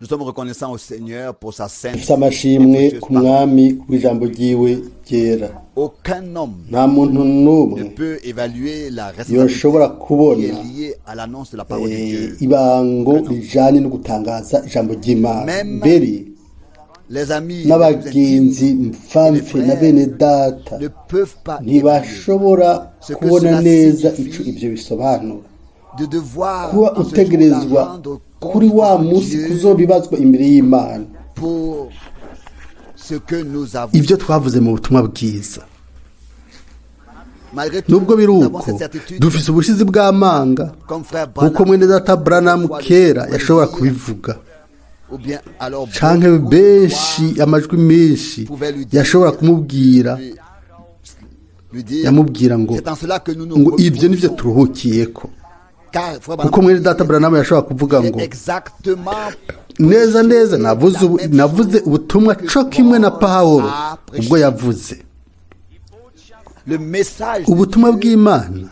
Nous sommes reconnaissants au Seigneur pour sa sainte Dufite amashimwe ku mwami w'ijambo ryiwe ryera. Aucun homme Nta muntu n'umwe ne peut évaluer la responsabilité yoshobora qui est kubona liée à l'annonce de la parole de Dieu. Ibango rijanye no gutangaza ijambo ry'Imana. Même Mbere les amis les plus n'abagenzi intimes mfamfe na bene data ne peuvent pas évaluer ntibashobora ce que kubona cela neza signifie ico ivyo bisobanura de devoir kuba en ce jour-là utegerezwa rendre kuri compte wa devant munsi Dieu kuzobibazwa imbere y'Imana pour ce que nous avons. Ibyo twavuze mu butumwa bwiza. Malgré tout, Nubwo biri nous avons uko, cette certitude, dufise ubushizi bw'amanga comme frère nk'uko Branham mwene data Branham kera yashobora kubivuga ou bien alors canke beaucoup de benshi amajwi menshi yashobora kumubwira lui dire, yamubwira ngo c'est en cela que nous nous ngo ibyo nivyo reposons. turuhukiyeko Car frère Branham kuko mwene data Branham yashobora kuvuga j'ai ngo exactement neza neza navuze ubutumwa co kimwe na Pawulo ubwo yavuze le message de ubutumwa Dieu bw'Imana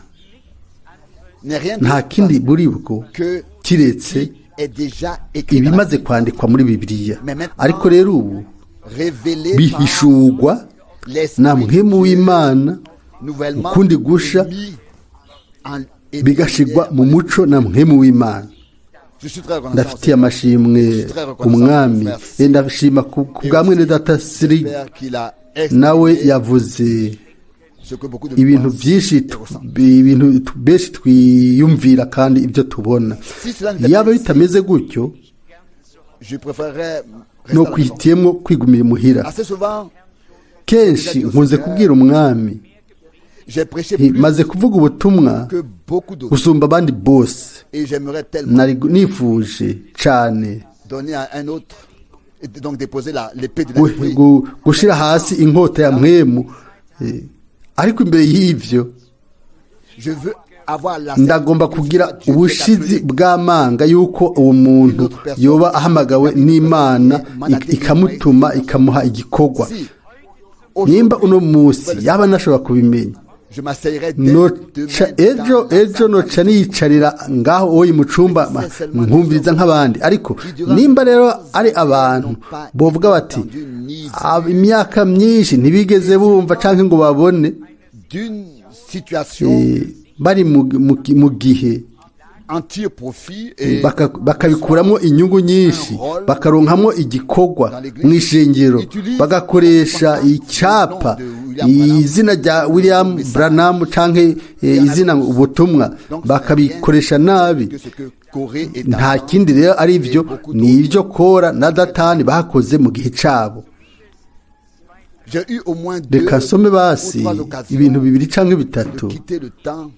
n'est rien nta d'autre kindi buri bwo que kiretse est déjà écrit dans la ibimaze kwandikwa muri Bibiliya, ariko rero ubu révélé par bihishurwa l'Esprit na mpwemu de Dieu, w'Imana nouvellement ukundi gusha mis en et bigashigwa mu muco na mpwemu w'Imana. Je suis très reconnaissant Ndafitiye amashimwe umwami. Ndashima ku bwa mwene data Siri Père qu'il a nawe exprimé yavuze ce que beaucoup de nous ibintu pensent byinshi et ressentent. Ibintu benshi twiyumvira kandi ibyo tubona. Yaba bitameze gutyo, Je préférerais rester no à la maison. kwihitiyemo kwigumira imuhira. Assez souvent, Kenshi nkunze kubwira umwami j'ai prêché nti plus maze kuvuga ubutumwa que beaucoup d'autres. gusumba abandi bose. Et j'aimerais tellement Nari nifuje cane donner à un autre, et donc déposer l'épée de l'esprit. Gushira hasi inkota ya mpwemu. Ariko imbere y'ivyo, Je veux avoir la ndagomba certitude kugira que Dieu ubushizi est appelé. bw'amanga yuko uwo muntu yoba ahamagawe n'Imana ikamutuma ikamuha igikorwa. Si Nimba aujourd'hui, uno munsi yaba nashobora kubimenya, je m'asseyerais dès noca demain ejo dans la ejo salle. Noca niyicarira ngaho oyi mu cumba nkumviriza nk'abandi. Ariko nimba rero ari abantu bovuga bati: "Ah, imyaka myinshi ntibigeze bumva canke ngo babone" D'une situation bari mu gihe en tire profit et bakabikuramo inyungu nyinshi, bakaronkamwo igikorwa mu ishengero, bagakoresha icapa izina rya William Branham canke izina ubutumwa, bakabikoresha nabi. Que ce que Corée et Nta Dathan kindi rero ari byo, ni ibyo Kora na Datani bakoze mu gihe cabo. J'ai eu au moins deux Reka nsome ou basi trois occasions ibintu bibiri canke bitatu de quitter le temps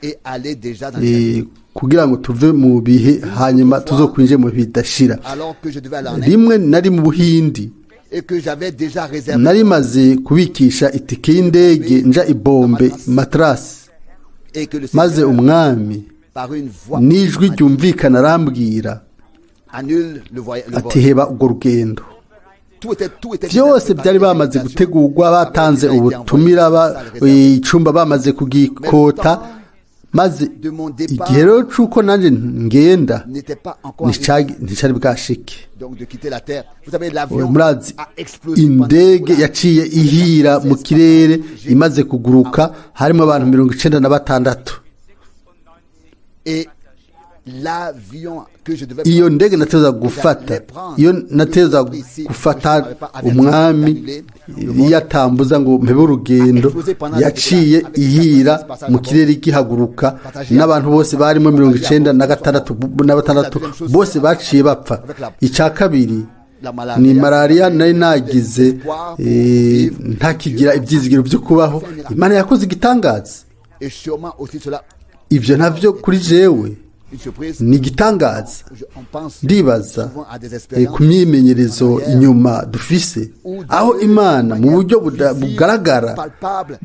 et aller déjà dans les kugira ngo tuve mu bihe hanyuma tuzokwinjire mu bihe bidashira. Alors que je devais aller en Inde Rimwe nari mu Buhindi et que j'avais déjà réservé nari maze kubikisha itike y'indege nja i Bombay Matarasi et que le maze Seigneur, umwami par une voix n'ijwi ryumvikana arambwira annule le voyage, le ati vol. heba urwo rugendo. Tout était Byose déjà byari bamaze gutegurwa, batanze ubutumira, icumba bamaze kugikota, maze igihe rero c'uko nanjye ngenda n'était pas encore arrivé, nticari bwashike. Donc de quitter la terre. Vous savez, l'avion Murazi, a explosé indege yaciye ihira mu kirere imaze kuguruka harimo abantu 96. Et l'avion que je devais Iyo ndege nateza gufata, iyo nateza gufata, umwami iyo atambuza ngo mpebe urugendo, yaciye ihira mu kirere igihaguruka n'abantu bose barimo 96 na batandatu bose baciye bapfa. Icya kabiri ni malariya nari nagize, ntakigira ibyizigiro byo kubaho. Imana yakoze igitangaza. Et sûrement aussi cela Ibyo navyo kuri jewe une surprise. ni igitangaza. On pense Ndibaza souvent à des ku myimenyerezo inyuma dufise aho Imana mu buryo bugaragara,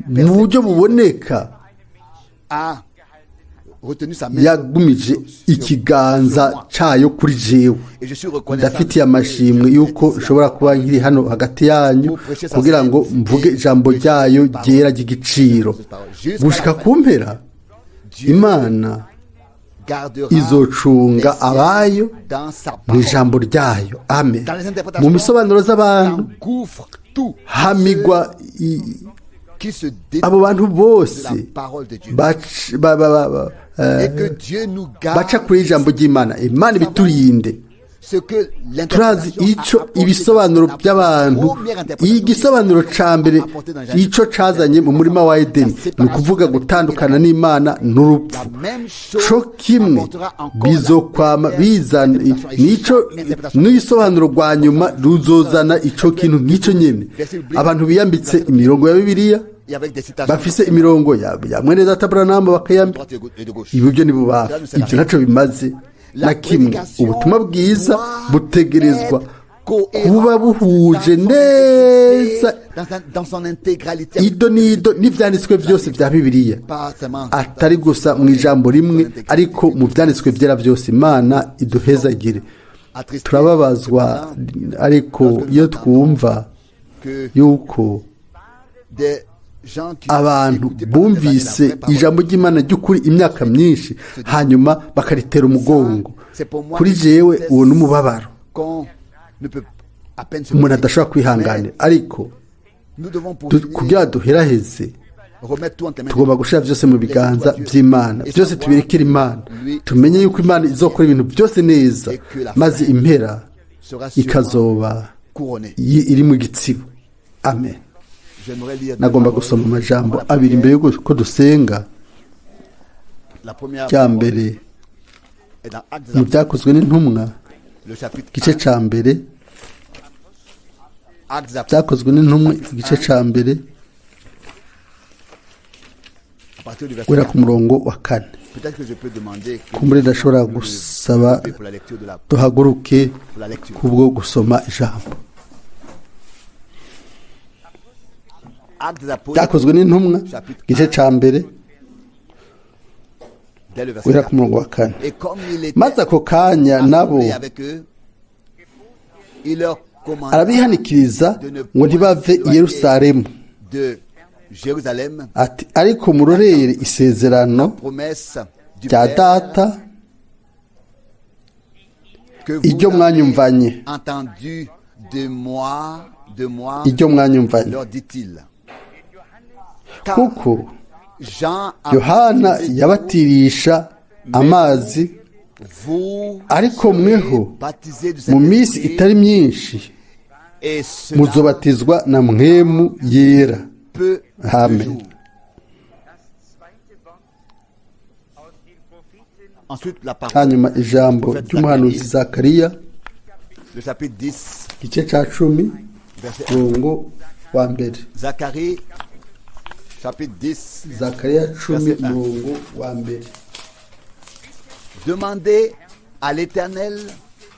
mu buryo buboneka a retenu sa main yagumije ikiganza cayo kuri jewe. Et je suis reconnaissant. Ndafitiye amashimwe yuko nshobora kuba nkiri hano hagati yanyu kugira ngo mvuge ijambo ryayo ryera ry'igiciro gushika ku mpera. Imana Izocunga abayo mu ijambo ryayo. Amen. Mu misobanuro z'abantu hamigwa abo bantu bose baca kure y'ijambo ry'Imana. Imana ibiturinde. Turazi icyo ibisobanuro by'abantu, igisobanuro cya mbere icyo cazanye mu murima wa Edeni ni ukuvuga gutandukana n'Imana n'urupfu. Co kimwe bizokwama bizana nico n'igisobanuro rwa nyuma ruzozana ico kintu nk'icyo nyene. Abantu biyambitse imirongo ya Bibiliya, bafise imirongo ya mwene data Branham bakayambika iburyo n'ibubafu, ibyo ntaco bimaze na kimwe. Ubutumwa bwiza butegerezwa kuba buhuje neza ido n'ido n'ibyanditswe byose bya Bibiliya, atari gusa mu ijambo rimwe, ariko mu byanditswe byera byose. Imana iduhezagire. Turababazwa ariko iyo twumva yuko abantu bumvise ijambo ry'Imana ry'ukuri imyaka myinshi, hanyuma bakaritera umugongo. Kuri jewe uwo n'umubabaro umuntu adashobora kwihanganira, ariko kugira duheraheze tugomba gushyira byose mu biganza by'Imana, byose tubirekere Imana, tumenye yuko Imana izokora ibintu byose neza, maze impera ikazoba iri mu gitsibo. Amen. Nagomba gusoma amajambo abiri mbere yuko dusenga. Rya mbere mu byakozwe n'intumwa, igice cya mbere, byakozwe n'intumwa igice cya mbere guhera ku murongo wa 4. Kumbure ndashobora gusaba duhaguruke kubwo gusoma ijambo. Byakozwe n'intumwa igice cya mbere guhera ku murongo wa 4. Maze ako kanya nabo arabihanikiriza ngo ntibave i Yerusalemu, ati ariko murorere isezerano rya data iryo mwanyumvanye, iryo mwanyumvanye. Kuko Yohana yabatirisha amazi, ariko mweho mu minsi itari myinshi muzobatizwa na Mpwemu Yera. Amen. Hanyuma ijambo ry'umuhanuzi Zakariya, igice cya 10 murongo wa mbere. Zakariya 10 murongo wa mbere. Demandez à l'Éternel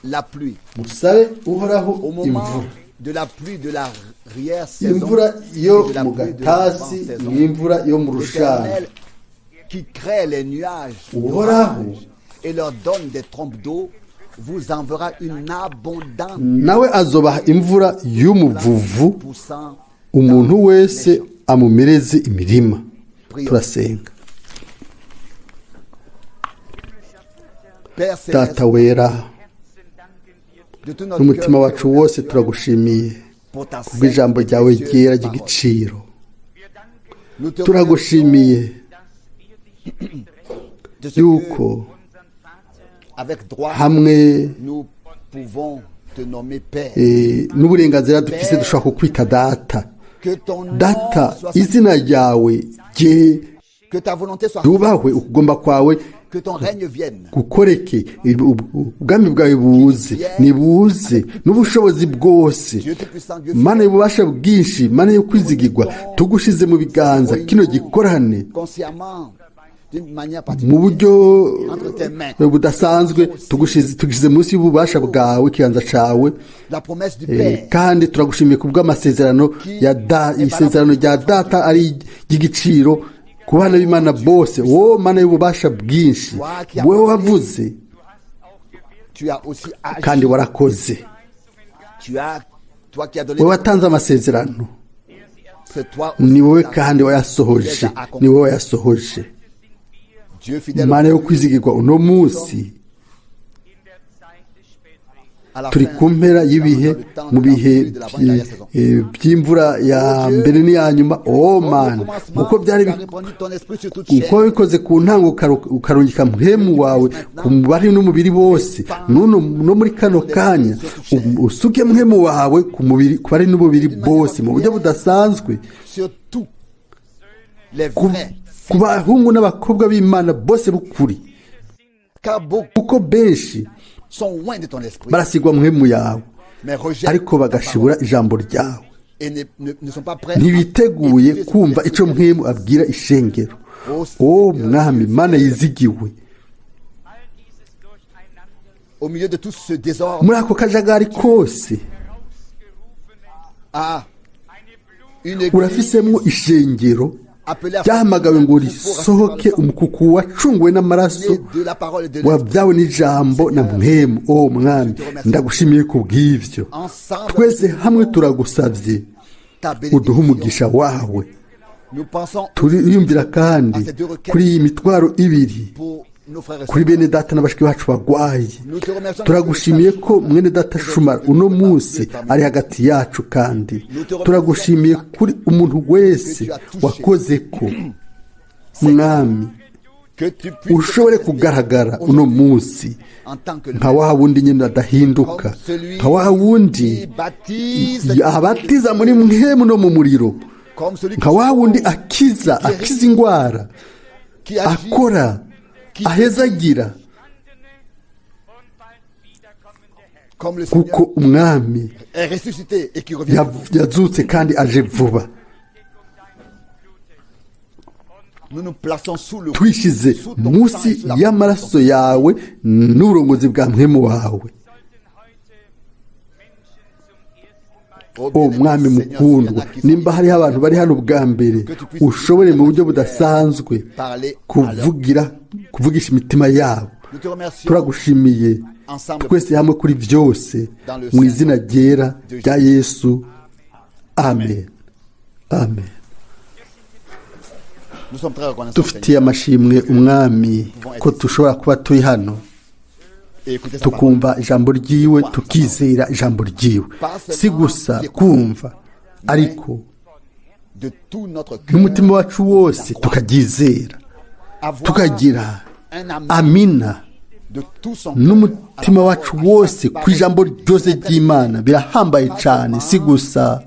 la pluie. Musabe Uhoraho Au moment imvura. de la pluie de l'arrière-saison, Imvura yo et de la mu pluie de gatasi l'avant-saison, n'imvura yo mu rushana. l'Éternel qui crée les nuages Uhoraho d'orage et leur donne des trompes d'eau, vous enverra une abondante nawe azobaha imvura y'umuvuvu, poussant umuntu wese amumereze imirima. Turasenga. Père Céleste, Data wera, de tout notre n'umutima cœur, wacu wose turagushimiye pour ta kubw'ijambo sainte ryawe et précieuse ryera parole. ry'igiciro. Nous te Turagushimiye de ce que, yuko avec droit, hamwe nous pouvons te nommer Père. N'uburenganzira dufise dushobora kukwita data. Que ton nom Data, soit izina ryawe rye que ta volonté soit ryubahwe, ukugomba kwawe que ton règne vienne. gukoreke, ubwami bwawe buze, nibuze n'ubushobozi bwose. Dieu tout-puissant, Dieu Mana y'ububasha bwinshi, Mana yo kwizigirwa, tugushize mu biganza kino gikorane consciemment, d'une manière mu particulière, buryo entre tes mains, budasanzwe, tugushize munsi y'ububasha bwawe, ikiganza cawe. la promesse du Père Kandi turagushimiye ku bw'amasezerano ya da, isezerano rya data ari ry'igiciro ku bana b'Imana bose. Wowe Mana y'ububasha bwinshi, wowe wavuze tu as aussi agi, kandi warakoze, tu as, toi qui as donné, wowe watanze amasezerano, c'est toi aussi ni wowe qui as kandi wayasohoje, ni wowe wayasohoje. Dieu fidèle, Imana yo kwizigirwa uno munsi, à la turi fin, ku mpera y'ibihe, dans le temps mu de la bihe pluie de l'avant-dernière saison. by'imvura ya mbere n'iya nyuma. Oh Comme au Mana, commencement, uko byari tu as répandu ton esprit sur toute uko chair. wabikoze ku ntango, ukarungika mpwemu wawe ku bari n'umubiri bose, nuno no muri kano kanya usuke mpwemu wawe ku mubiri, ku bari n'umubiri bose mu buryo budasanzwe, Sur tous les vrais. Ku bahungu n'abakobwa b'Imana bose b'ukuri, Car beaucoup kuko benshi sont loin de ton esprit, barasigwa mpwemu yawe, mais rejettent ariko ta parole bagashibura ijambo ryawe, et ne sont pas prêts à ntibiteguye écouter ce que kumva l'Esprit icyo dit. mpwemu abwira ishengero. O Mwami Mana yizigiwe, Au milieu de tout ce désordre, muri ako kajagari kose, à une église urafisemwo ishengero appelée à ryahamagawe ngo risohoke umukuku wacunguwe n'amaraso, née de la parole et de l'esprit. wabyawe n'ijambo na mpwemu. O Mwami, ndagushimiye ku bw'ibyo. Ensemble, Twese hamwe turagusabye ta uduhe bénédiction. umugisha wawe. Nous pensons Turiyumvira kandi kuri iyi mitwaro ibiri pour nos frères et kuri sœurs. bene data na bashiki bacu bagwaye. Nous te remercions Turagushimiye ko mwene data Shumara uno munsi ari hagati yacu, kandi turagushimiye kuri umuntu wese wakoze ko, Mwami, que tu puisses ushobore kugaragara uno munsi en tant que nka wa wundi nyine adahinduka, nka wa wundi qui baptise, abatiza muri mwemu no mu muriro, comme celui nka wa wundi akiza indwara, qui agit, akora, ahezagira, comme le Seigneur kuko Umwami est ressuscité et qui revient. Yazutse kandi aje vuba. Nous nous plaçons sous le Twishize sous ton sang et munsi sous la y'amaraso yawe n'uburongozi bwa mpwemu wawe. Oh, O Mwami bien-aimé Seigneur, s'il y en mukundwa, a qui sont nimba hariho abantu bari hano bwa mbere, ushobore mu buryo budasanzwe parler à leur- kuvugira, kuvugisha imitima yabo. Nous te remercions Turagushimiye ensemble twese hamwe kuri byose, mu izina ryera rya Yesu, amen, amen. Nous sommes très reconnaissants, Dufitiye amashimwe Umwami ko dushobora kuba turi hano, Seigneur, et écouter sa parole. tukumva ijambo ryiwe, tukizera ijambo ryiwe. Si gusa kumva, ariko De tout notre cœur, n'umutima wacu wose tukaryizera, avoir tukagira un amen amina de tout son cœur n'umutima à la wacu parole, à wose chaque ku ijambo parole, ryose ry'Imana. Birahambaye cyane, si gusa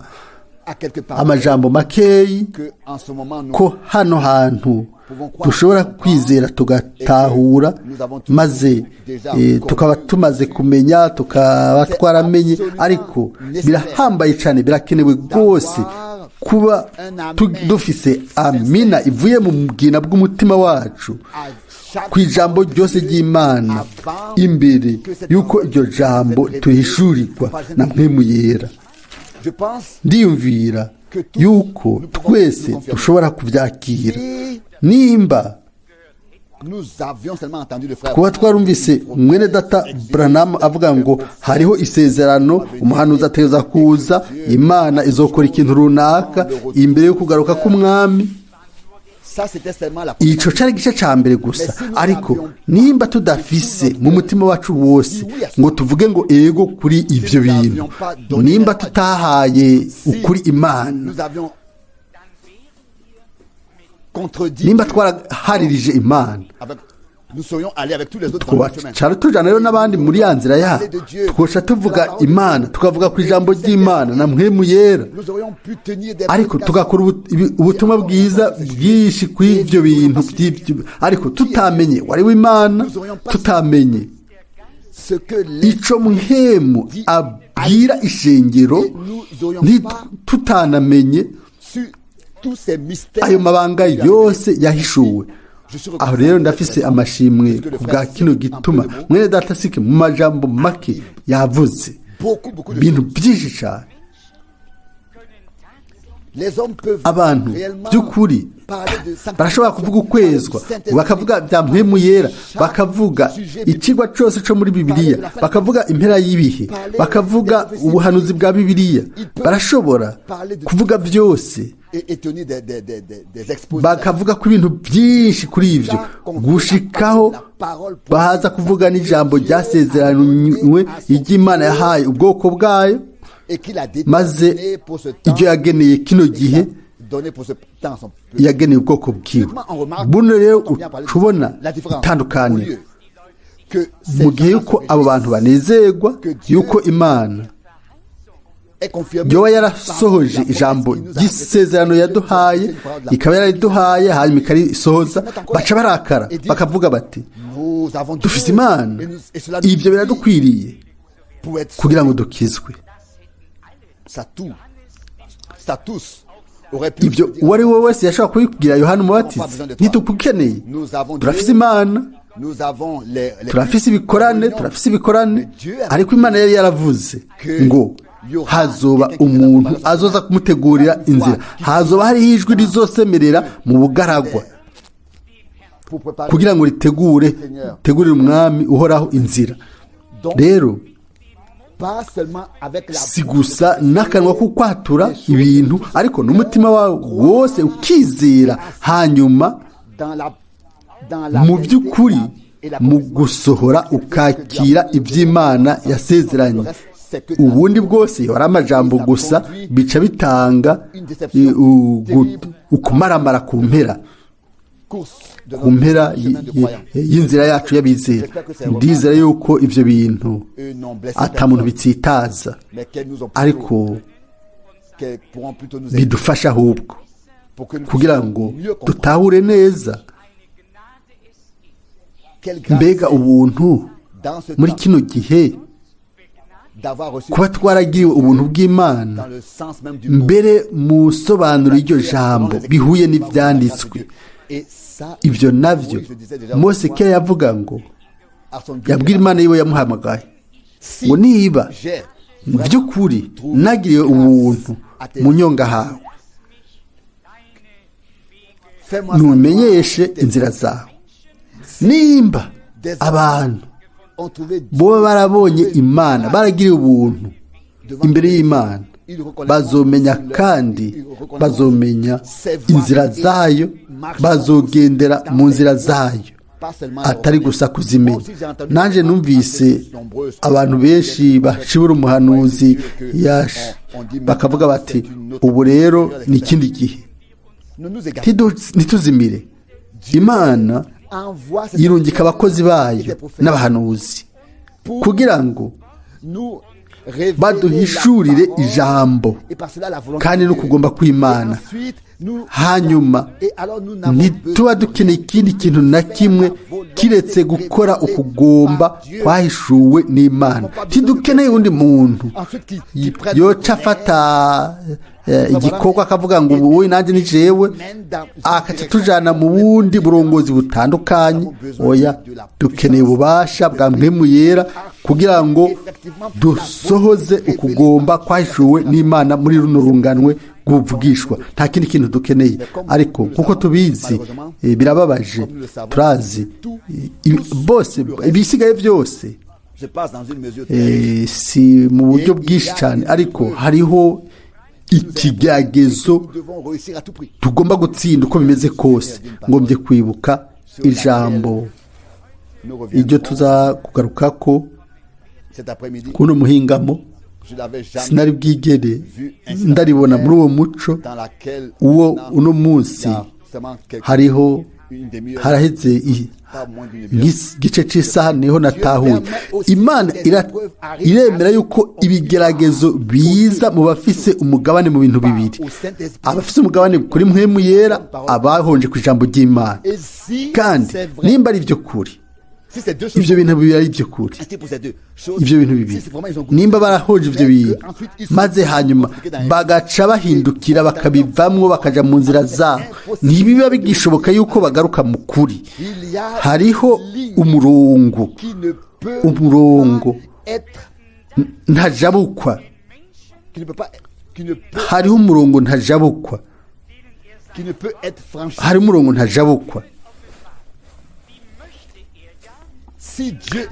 à quelque part amajambo makeyi, que en ce moment nous ko hano hantu dushobora kwizera, tugatahura, maze tukaba tumaze kumenya, tukaba twaramenye. Ariko birahambaye cyane, birakenewe rwose kuba dufise amina ivuye mu bwina bw'umutima wacu à chaque ku ijambo ryose ry'Imana, imbere y'uko iryo jambo tuhishurirwa na mpwemu yera. Je pense Ndiyumvira yuko twese dushobora kubyakira si nimba nous avions seulement entendu le frère kuba twarumvise mwene data Branham avuga ngo hariho isezerano, umuhanuzi ategereza kuza, Imana izokora ikintu runaka imbere yo kugaruka k'Umwami. Ça, c'était seulement la Ico cari igice ca mbere gusa, ariko nimba tudafise mu mutima wacu wose ngo tuvuge ngo ego kuri ivyo bintu, nimba tutahaye ukuri Imana, nous avions contredit nimba twaraharirije Imana, avec nous serions allés avec tous les autres dans le chemin. twaca tujana rero n'abandi muri ya nzira yabo, twoca tuvuga Imana, tukavuga ku ijambo ry'Imana na mpwemu yera, Nous aurions pu tenir des ariko prédications tugakora ubutumwa bwiza bwinshi kuri ibyo bintu by'ibyo, ariko tutamenye wari w'Imana, tutamenye ce que les ico mpwemu abwira ishengero, tutanamenye su tous ces mystères ayo mabanga yose yahishuwe. Aho rero ndafise amashimwe ku bwa kino gituma mwene data Sike mu majambo make yavuze beaucoup, beaucoup de ibintu choses. byinshi cyane. Les hommes peuvent Abantu réellement by'ukuri parler de sanctification, barashobora kuvuga ukwezwa, parler du Saint-Esprit, bakavuga bya mpwemu yera, bakavuga ikigwa cyose cyo muri Bibiliya, bakavuga impera y'ibihe, bakavuga ubuhanuzi bwa Bibiliya, barashobora kuvuga byose. Bakavuga ko ibintu byinshi kuri ibyo, gushikaho bahaza kuvuga n'ijambo ryasezeranywe iry'Imana yahaye ubwoko bwayo, maze ibyo yageneye kino gihe yageneye ubwoko bwiwe. Buno rero ucubona itandukaniro mu gihe yuko abo bantu banezerwa yuko Imana yoba yarasohoje ijambo ry'isezerano yaduhaye, ikaba yariduhaye hanyuma ikarisohoza, baca barakara bakavuga bati dufise Imana, ibyo biradukwiriye kugira ngo dukizwe. Ibyo uwo ari we wese yashobora kubibwira Yohana Umubatizi, ntitukukeneye, turafise Imana, turafise ibikorane, turafise ibikorane. Ariko Imana yari yaravuze ngo hazoba umuntu azoza kumutegurira inzira, hazoba hariho ijwi rizosemerera mu bugaragwa kugira ngo ritegure tegurire umwami uhoraho inzira. Rero si gusa n'akanwa ko kwatura ibintu, ariko n'umutima wawe wose ukizera, hanyuma mu by'ukuri mu gusohora ukakira iby'Imana yasezeranye. Ubundi bwose yari amajambo gusa, bica bitanga ukumaramara ku mpera, ku mpera y'inzira yacu y'abizera. Ndizera yuko ibyo bintu ata muntu bitsitaza, ariko bidufasha ahubwo kugira ngo dutahure neza mbega ubuntu muri kino gihe, kuba twaragiriwe ubuntu bw'Imana mbere mu sobanuro y'iryo jambo bihuye n'ibyanditswe. Ibyo nabyo Mose kera yavuga ngo yabwira Imana yiwe yamuhamagaye ngo niba by'ukuri nagiriwe ubuntu mu nyonga hawe, ntumenyeshe inzira zawe. Nimba abantu boba barabonye Imana, baragiriwe ubuntu imbere y'Imana, bazomenya kandi bazomenya inzira zayo, bazogendera mu nzira zayo, atari gusa kuzimenya. Nanjye numvise abantu benshi bashibura umuhanuzi bakavuga bati ubu rero ni ikindi gihe, ntituzimire. Imana yirungika abakozi bayo n'abahanuzi kugira ngo baduhishurire ijambo kandi no kugomba kw'Imana. Hanyuma ntituba dukeneye ikindi kintu na kimwe kiretse gukora ukugomba kwahishuwe n'Imana. Ntidukeneye undi muntu yoca afata igikorwa akavuga ngo ubu nanjye ni jewe, akaca tujana mu bundi burongozi butandukanye. Oya, dukeneye ububasha bwa Mpwemu Yera kugira ngo dusohoze ukugomba kwahishuwe n'Imana muri runo runganwe rw'ubuvugishwa. Nta kindi kintu dukeneye. Ariko nkuko tubizi, birababaje, turazi bose ibisigaye byose si mu buryo bwinshi cyane, ariko hariho ikigeragezo tugomba gutsinda uko bimeze kose. Ngombye kwibuka ijambo iryo tuza kugaruka ko kuno muhingamo, sinari bwigere ndaribona muri uwo muco uwo uno munsi. Hariho haraheze igice cy'isaha niho natahuye. Imana iremera yuko ibigeragezo biza mu bafise umugabane mu bintu bibiri: abafise umugabane kuri Mpwemu Yera, abahonje ku ijambo ry'Imana. Kandi nimba ari ibyo kuri, ibyo bintu bibiri ari ibyo kuri, ibyo bintu bibiri nimba barahonje ibyo bintu, maze hanyuma bagaca bahindukira bakabivamwo bakaja mu nzira zabo, ntibiba bigishoboka yuko bagaruka mu kuri. Hariho umurongo, umurongo ntajabukwa, hariho umurongo ntajabukwa, hariho umurongo ntajabukwa.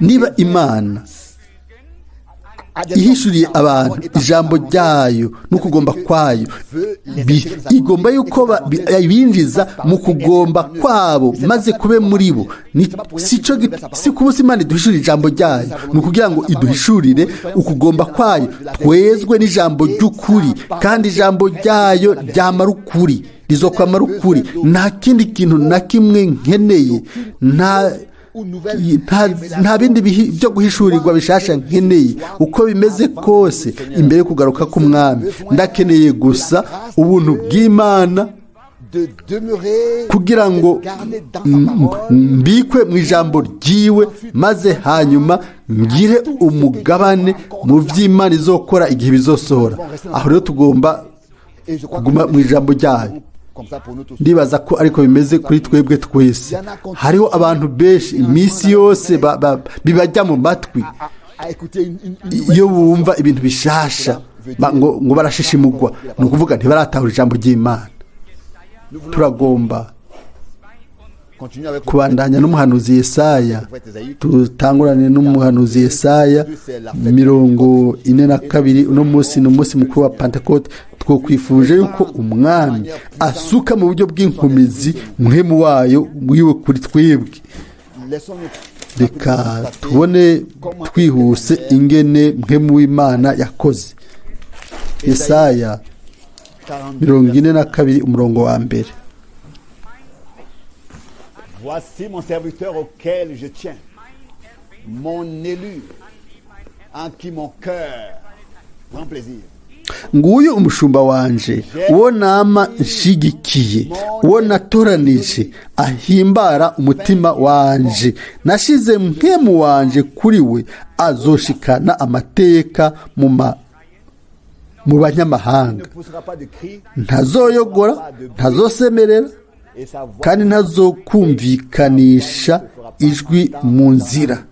Niba Imana Ihishuriye abantu ijambo ryayo n'ukugomba kwayo, igomba yuko ibinjiza mu kugomba kwabo maze kube muri bo. Si kubusa Imana iduhishurira ijambo ryayo, ni ukugira ngo iduhishurire ukugomba kwayo, twezwe n'ijambo ry'ukuri, kandi ijambo ryayo ryamara ukuri, rizokwamara ukuri. Nta kindi kintu na kimwe nkeneye, nta bindi byo guhishurirwa bishasha nkeneye. Uko bimeze kose, imbere yo kugaruka k'Umwami, ndakeneye gusa ubuntu bw'Imana kugira ngo mbikwe mu ijambo ryiwe, maze hanyuma ngire umugabane mu by'Imana izokora igihe bizosohora. Aho rero tugomba kuguma mu ijambo ryayo. Ndibaza ko ariko bimeze kuri twebwe twese. Hariho abantu benshi iminsi yose bibajya mu matwi iyo bumva ibintu bishasha, ngo barashishimugwa. Ni ukuvuga ntibaratahura ijambo ry'Imana. Turagomba kubandanya n'umuhanuzi Yesaya. Tutangurane n'umuhanuzi Yesaya 42. Uno munsi ni umunsi mukuru wa Pantekote. Twokwifuje yuko Umwami asuka mu buryo bw'inkomezi muhemu wayo wiwe kuri twebwe. Reka tubone twihuse ingene Mpwemu w'Imana yakoze. Yesaya 42, umurongo wa mbere. Voici mon serviteur auquel je tiens, mon élu, en qui mon cœur prend plaisir. Nguyu umushumba wanje, uwo nama nshigikiye, uwo natoranije, ahimbara umutima wanje. Nashize Mpwemu wanje kuri we, azoshikana amateka mu banyamahanga. Ntazoyogora, ntazosemerera, kandi ntazokumvikanisha ijwi mu nzira.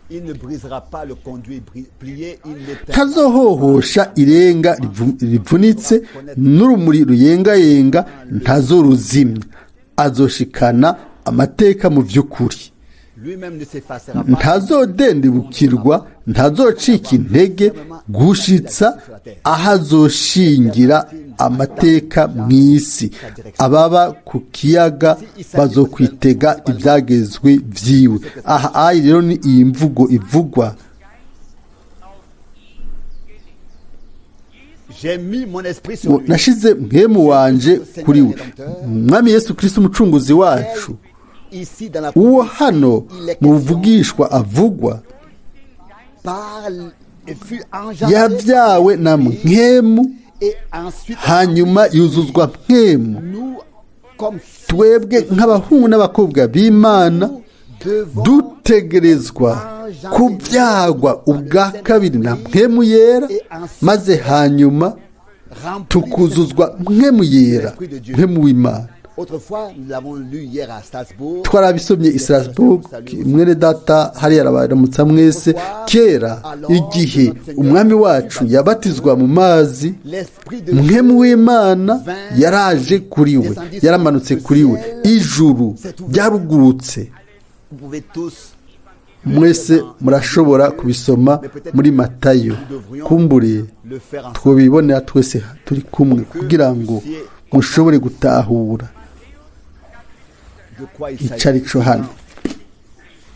Il ne brisera pas le conduit plié, il n'éteindra Ntazohohosha irenga rivunitse, n'urumuri ruyengayenga ntazoruzimya. Azoshikana amateka mu by'ukuri. Lui-même ne s'effacera pas. Ntazodendibukirwa, ntazocika intege, gushitsa aho azoshingira amateka mu isi. Ababa ku kiyaga bazokwitega ibyagezwe vyiwe. Aha ayi rero ni iyi mvugo ivugwa. J'ai mis mon esprit sur Ngo lui. nashize Mpwemu wanje kuri we. Umwami Yesu Kristo, Umucunguzi wacu, Ici, dans la uwo hano mu buvugishwa avugwa, parle et fut engendré yabyawe na Mpwemu, et ensuite hanyuma yuzuzwa Mpwemu. nous comme Twebwe nk'abahungu n'abakobwa b'Imana nous devons dutegerezwa kubyagwa ubwa kabiri na Mpwemu Yera, maze hanyuma remplir. tukuzuzwa Mpwemu Yera, Mpwemu w'Imana. Autrefois, nous l'avons lu hier à Strasbourg. Twarabisomye i Strasbourg. Mwene data hariya arabaramutsa mwese. Kera, igihe Umwami wacu yabatizwa mu mazi, L'esprit de Mpwemu w'Imana yaraje kuri we, yaramanutse kuri we, ijuru ryarugurutse. Vous pouvez tous Mwese murashobora kubisoma muri Matayo. Kumbure le faire ensemble. twobibonera twese turi kumwe kugira ngo mushobore gutahura De quoi il icyo s'agit. ari cyo hano.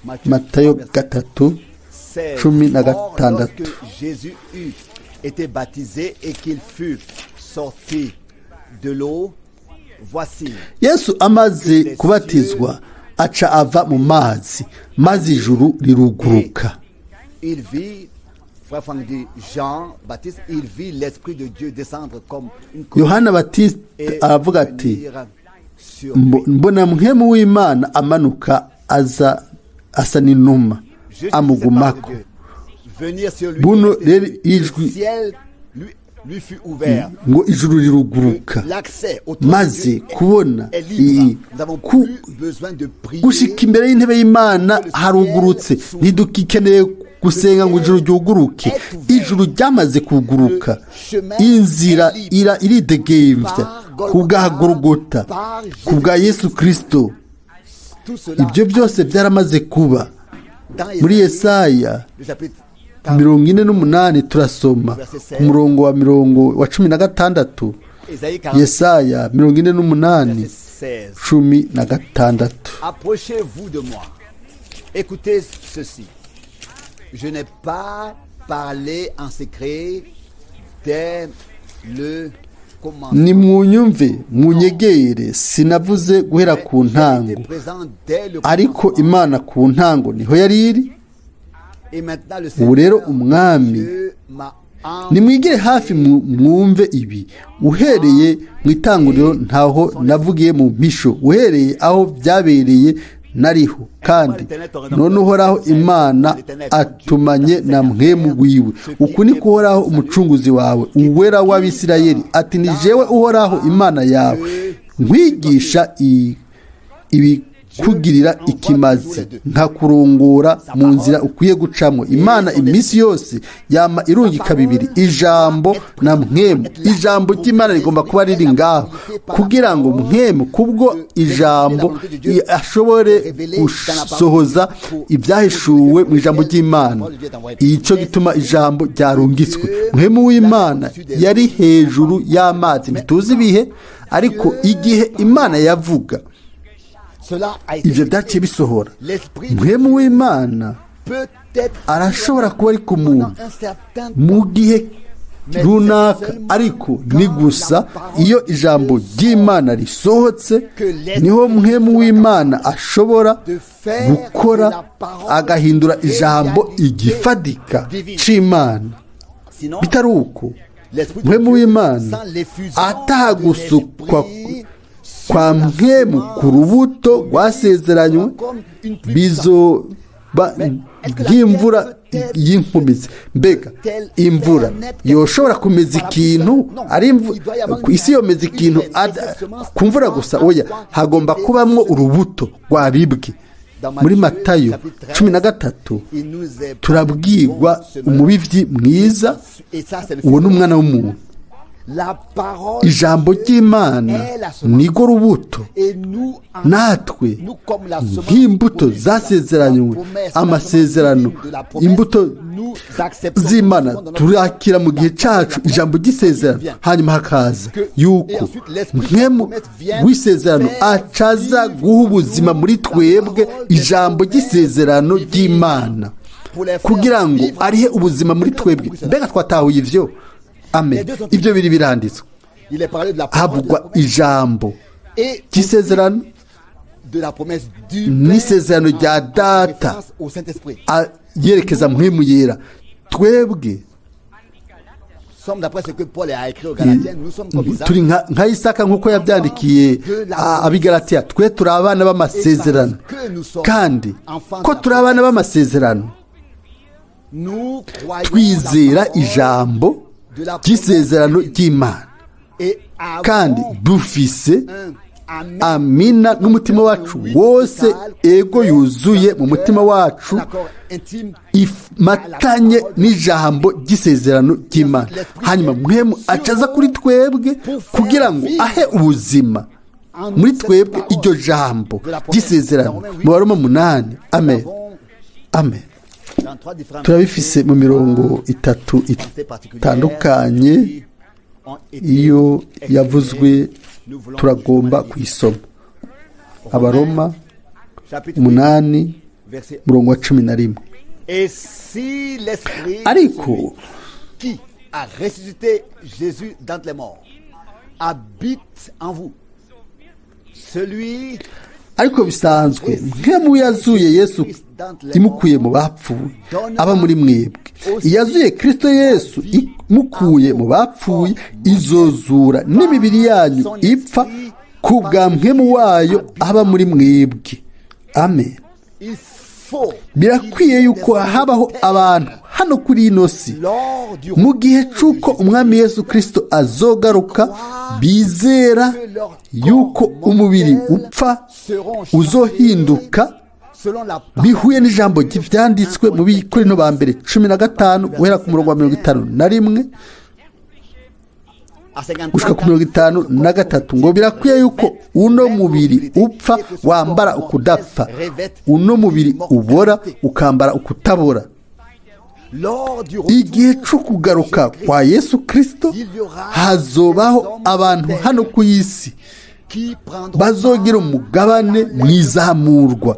Matthieu Matayo 3, verset 3, 16. cumi na Or, gatandatu. lorsque Jésus eut été baptisé et qu'il fut sorti de l'eau, voici, Yesu amaze kubatizwa, aca ava mu mazi, maze ijuru riruguruka. Il vit, frère Franck dit, Jean Baptiste, il vit l'Esprit de Dieu descendre comme une colombe Yohana Batiste et aravuga ati: venir sur lui. Mbona Mpwemu w'Imana amanuka aza asa n'inuma, Je suis amugumako. de Dieu. Venir sur lui, Buno et rero le ijwi ciel lui fut ouvert. ngo ijuru riruguruka, L'accès au trône de maze Dieu kubona est libre. Nous n'avons plus besoin de prier. gushika imbere y'intebe y'Imana harugurutse. Ntidukikeneye gusenga ngo ijuru ryuguruke, ijuru ryamaze kuguruka. Inzira ira iridegembya ku bwa Gorogota, ku bwa Yesu Kirisito. Tout cela Ibyo byose byaramaze kuba. Muri Yesaya 48 turasoma ku murongo wa 16. Yesaya 48 16. Approchez-vous de moi. Écoutez ceci. Je n'ai pas parlé en secret dès le commencement. Nimwunyumve, munyegere, sinavuze guhera ku ntango. J'étais présent dès le Ariko commencement. Imana ku ntango niho yari iri. Et maintenant le Ubu rero Seigneur Umwami, Dieu m'a nimwigire hafi mwumve ibi: uhereye mu itanguriro ntaho navugiye mu mpisho, uhereye aho byabereye nariho. Kandi none Uhoraho Imana atumanye na Mpwemu wiwe. Uku ni Uhoraho Umucunguzi wawe, Uwera w'Abisirayeli, ati: "Ni jewe Uhoraho Imana yawe, nkwigisha ibikugirira ikimazi, nkakurongora mu nzira ukwiye gucamo." Imana iminsi yose yama irungika bibiri, ijambo na Mpwemu. Ijambo ry'Imana rigomba kuba riri ngaho kugira ngo Mpwemu kubwo ijambo ashobore gusohoza ibyahishuwe mu ijambo ry'Imana. Icyo gituma ijambo ryarungitswe. Mpwemu w'Imana yari hejuru y'amazi. Ntituzi ibihe, ariko igihe Imana yavuga, Cela a été ibyo byaciye bisohora. L'esprit Mpwemu w'Imana peut-être arashobora kuba ari ku muntu pendant un certain mu gihe runaka, ariko ni gusa iyo ijambo ry'Imana risohotse niho Mpwemu w'Imana ashobora gukora, agahindura ijambo igifatika c'Imana. Sinon, Bitari uko, l'esprit de Mpwemu Dieu, w'Imana sans l'effusion atagusukwa de l'esprit sur kwa la Mpwemu ku rubuto rwasezeranywe, comme une pluie bizoba nk'imvura y'inkumizi. Mbega imvura yoshobora kumeza ikintu ari isi yomeza ikintu ku mvura gusa? Oya, hagomba kubamwo urubuto rwabibwe. Muri Matayo 13 turabwirwa umubibyi mwiza, uwo ni Umwana w'umuntu. Ijambo ry'Imana nirwo rubuto, natwe nk'imbuto zasezeranywe, amasezerano, imbuto z'Imana, turakira mu gihe cyacu ijambo ry'isezerano. Hanyuma hakaza yuko Mpwemu w'isezerano acaza guha ubuzima muri twebwe ijambo ry'isezerano ry'Imana, kugira ngo arihe ubuzima muri twebwe. Mbega twatahuye ivyo? Amen. Ibyo biri biranditswe, havugwa ijambo ry'isezerano n'isezerano rya Data yerekeza Mpwemu Yera. Twebwe turi nka Isaka, nk'uko yabyandikiye Abigaratiya. Twe turi abana b'amasezerano, kandi ko turi abana b'amasezerano, twizera ijambo ry'isezerano ry'Imana, kandi dufise amina n'umutima wacu wose, ego yuzuye mu mutima wacu imatanye n'ijambo ry'isezerano ry'Imana. Hanyuma Mpwemu acaza kuri twebwe kugira ngo ahe ubuzima muri twebwe iryo jambo ry'isezerano. Mu Baroma 8, amen, amen. Turabifise mu mirongo itatu itandukanye iyo yavuzwe, turagomba kuyisoma. Abaroma 8, murongo wa 11. Ariko qui a ressuscité Jésus d'entre les morts habite en vous, celui Ariko bisanzwe, Mpwemu yazuye Yesu imukuye mu bapfuye aba muri mwebwe, iyazuye Kirisito Yesu imukuye mu bapfuye izozura n'imibiri yanyu ipfa ku bwa Mpwemu wayo aba muri mwebwe. Amen. Il faut Birakwiye yuko habaho abantu hano kuri ino si lors du mu gihe c'uko Umwami Yesu Kirisito azogaruka, bizera yuko umubiri upfa uzohinduka selon la bihuye n'ijambo ry'ivyanditswe mu Bakorinto ba mbere 15, guhera ku murongo wa 51. Gushika ku 53 ngo: "Birakwiye yuko uno mubiri upfa wambara ukudapfa, uno mubiri ubora ukambara ukutabora." Igihe cyo kugaruka kwa Yesu Kirisito, hazobaho abantu hano ku isi bazogira umugabane mu izamurwa.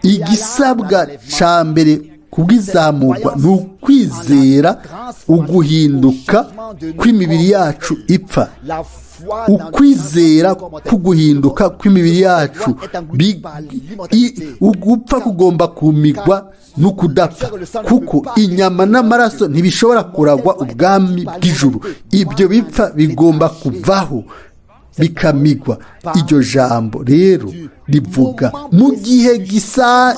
Igisabwa cya mbere kubw'izamurwa ni ukwizera uguhinduka kw'imibiri yacu ipfa. Ukwizera kuguhinduka kw'imibiri yacu, ugupfa kugomba kumigwa n'ukudapfa, kuko inyama n'amaraso ntibishobora kuragwa ubwami bw'ijuru. Ibyo bipfa bigomba kuvaho bikamigwa. Iryo jambo rero rivuga mu gihe gisa,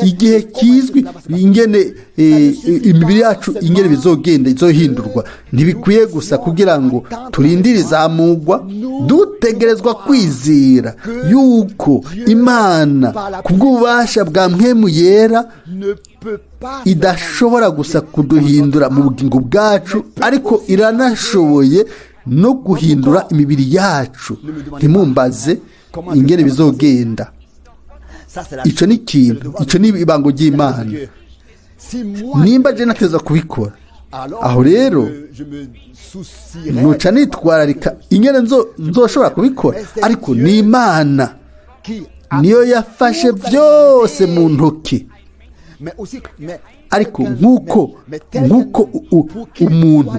igihe kizwi, ingene imibiri yacu ingene bizogenda izohindurwa. Ntibikwiye gusa kugira ngo turindire izamugwa. Dutegerezwa kwizera yuko Imana ku bw'ububasha bwa Mpwemu Yera idashobora gusa kuduhindura mu bugingo bwacu, ariko iranashoboye no guhindura imibiri yacu. Ntimumbaze ingene bizogenda. Icyo ni ikintu, icyo ni ibango ry'Imana. Nimba je nateza kubikora, aho rero nuca nitwararika ingene nzoshobora kubikora, ariko ni Imana niyo yafashe byose mu ntoki. Ariko nk'uko umuntu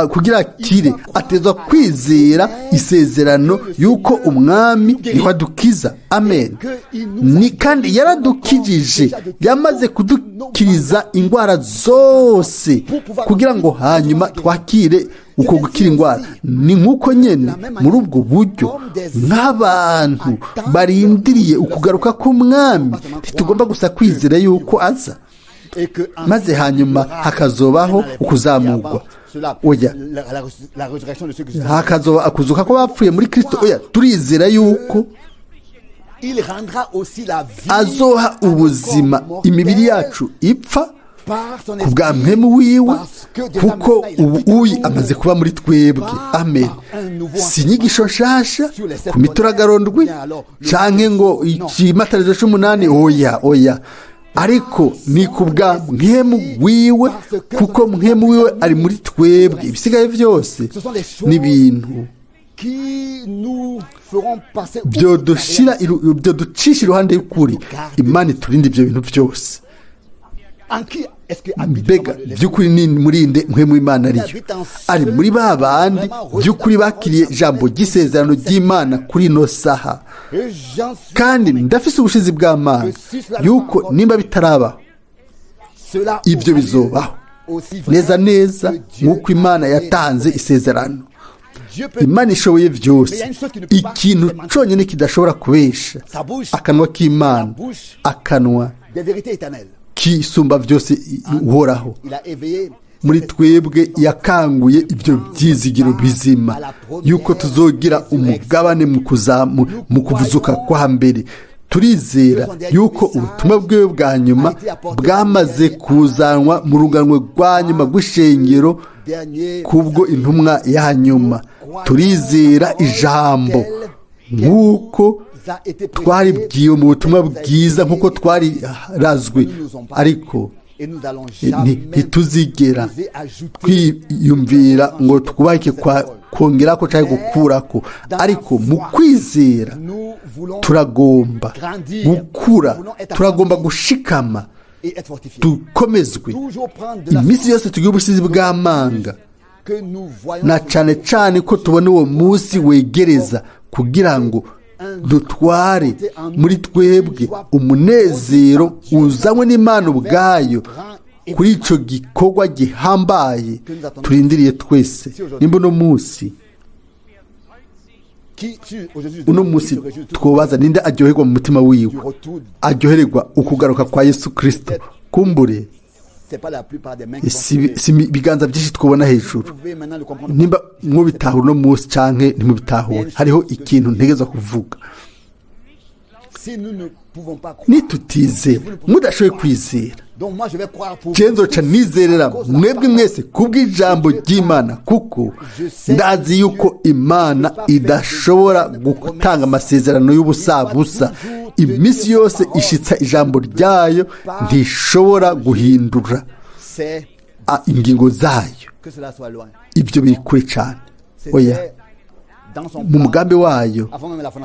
kugira akire atezwa kwizera isezerano y'uko Umwami niho adukiza, amen, ni kandi yaradukijije, yamaze kudukiriza indwara zose kugira ngo hanyuma twakire uko gukira indwara. Ni nk'uko nyine muri ubwo buryo, nk'abantu barindiriye ukugaruka k'Umwami, ntitugomba gusa kwizera yuko aza maze hanyuma hakazobaho ukuzamurwa, oya, hakazoba akuzuka ko bapfuye muri Kirisito, oya. Turizera yuko azoha ubuzima imibiri yacu ipfa ku bwa Mpwemu wiwe, kuko ubu uyi amaze kuba muri twebwe, amen. Si inyigisho nshasha ku mituragarondwi canke ngo ikimatarizo c'umunani, oya, oya, ariko ni ku bwa Mpwemu wiwe, kuko Mpwemu wiwe ari muri twebwe. Ibisigaye byose ni ibintu byoducisha iruhande y'ukuri. Imana iturinde ibyo bintu byose. Mbega by'ukuri ni murinde Mpwemu w'Imana ariyo? Ari muri ba bandi by'ukuri bakiriye ijambo ry'isezerano ry'Imana kuri ino saha. Kandi ndafise ubushizi bw'Amana yuko nimba bitarabaho, ibyo bizobaho neza neza nk'uko Imana yatanze isezerano. Imana ishoboye byose. Ikintu cyonyine kidashobora kubesha, akanwa k'Imana, akanwa kisumba byose Uhoraho muri twebwe yakanguye ibyo byizigiro bizima yuko tuzogira umugabane mu kuvuzuka kwa mbere. Turizera yuko ubutumwa bwiwe bwa nyuma bwamaze kuzanwa mu ruganwe rwa nyuma rw'ishengero kubwo intumwa ya nyuma. Turizera ijambo nk'uko twaribwiwe mu butumwa bwiza, nk'uko twarirazwe, ariko ntituzigera twiyumvira ngo twubake kongera ko cyangwa gukura ko, ariko mu kwizera turagomba gukura, turagomba gushikama, dukomezwe iminsi yose, tugire ubushizi bw'amanga, na cyane cyane ko tubona uwo munsi wegereza, kugira ngo dutware muri twebwe umunezero uzanywe n'Imana ubwayo kuri icyo gikorwa gihambaye turindiriye twese. Nimba uno munsi twobaza ninde aryoherwa mu mutima wiwe, aryohererwa ukugaruka kwa Yesu Kirisito, kumbure si ibiganza byinshi twubona hejuru. Nimba mwubitahura uno munsi canke ntimubitahure, hariho ikintu ntegeza kuvuga. Nitutizera, mudashoboye kwizera, nzoca nizerera mwebwe mwese kubw'ijambo ry'Imana, kuko ndazi yuko Imana idashobora gutanga amasezerano y'ubusabusa. Iminsi yose ishitsa ijambo ryayo, ntishobora guhindura ingingo zayo. Ibyo biri kure cyane. Oya, mu mugambi wayo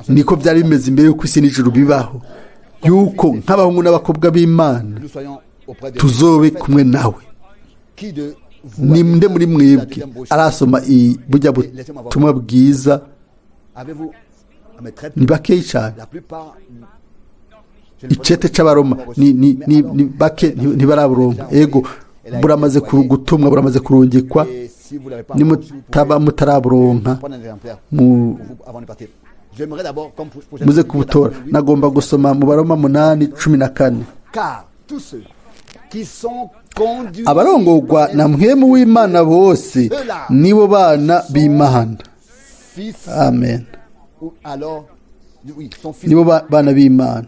niko byari bimeze imbere y'uko isi n'ijuru bibaho, yuko nk'abahungu n'abakobwa b'Imana tuzobe kumwe nawe. Ninde muri mwebwe arasoma burya butumwa bwiza? Ni bakeyi cyane. Icete c'Abaroma ni bake ntibaraburonka. Ego, buramaze gutumwa, buramaze kurungikwa. Nimutaba mutaraburonka, muze kubutora. Nagomba gusoma mu Baroma 8:14. Abarongorwa na Mpwemu w'Imana bose nibo bana b'Imana. Amen. Nibo bana b'Imana.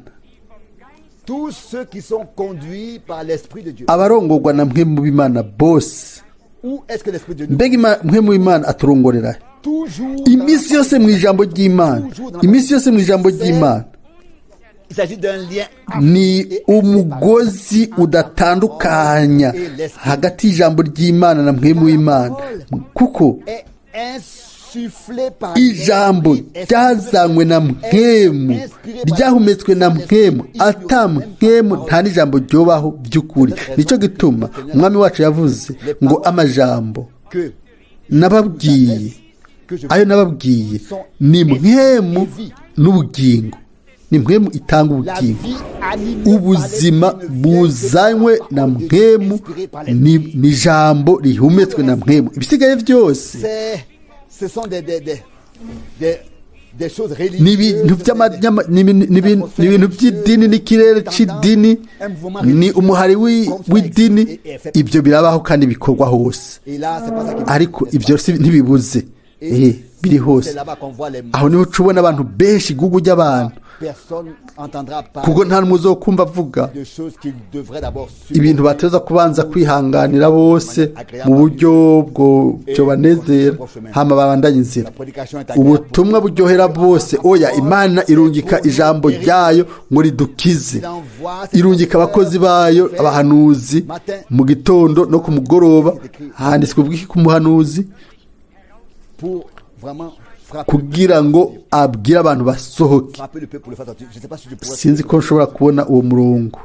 Abarongorwa na Mpwemu w'Imana bose. Mbega Mpwemu w'Imana aturongorera iminsi yose mu ijambo ry'Imana, iminsi yose mu ijambo ry'Imana. Ni umugozi udatandukanya hagati y'ijambo ry'Imana na Mpwemu w'Imana, kuko ijambo ryazanywe na Mpwemu, ryahumetswe na Mpwemu. Ata Mpwemu nta n'ijambo ryobaho by'ukuri. Nicyo gituma Umwami wacu yavuze ngo amajambo nababwiye, ayo nababwiye ni Mpwemu n'ubugingo. Ni Mpwemu itanga ubugingo. Ubuzima buzanywe na Mpwemu ni ijambo rihumetswe na Mpwemu. Ibisigaye byose ni ibintu by'idini, n'ikirere cy'idini, ni umuhari w'idini. Ibyo birabaho kandi bikorwa hose, ariko ibyo ntibibuze, biri hose. Aho niho uca abantu benshi, igugu ry'abantu, kuko nta n'umwe uzokumva avuga ibintu bateza kubanza kwihanganira bose mu buryo bwo banezera, hama babandanye inzira. Ubutumwa buryohera bose? Oya, Imana irungika ijambo ryayo ngo ridukize. Irungika abakozi bayo, abahanuzi, mu gitondo no ku mugoroba. Handitswe bw'iki ku muhanuzi? Kugira ngo abwire abantu basohoke. Sinzi ko nshobora kubona uwo murongo.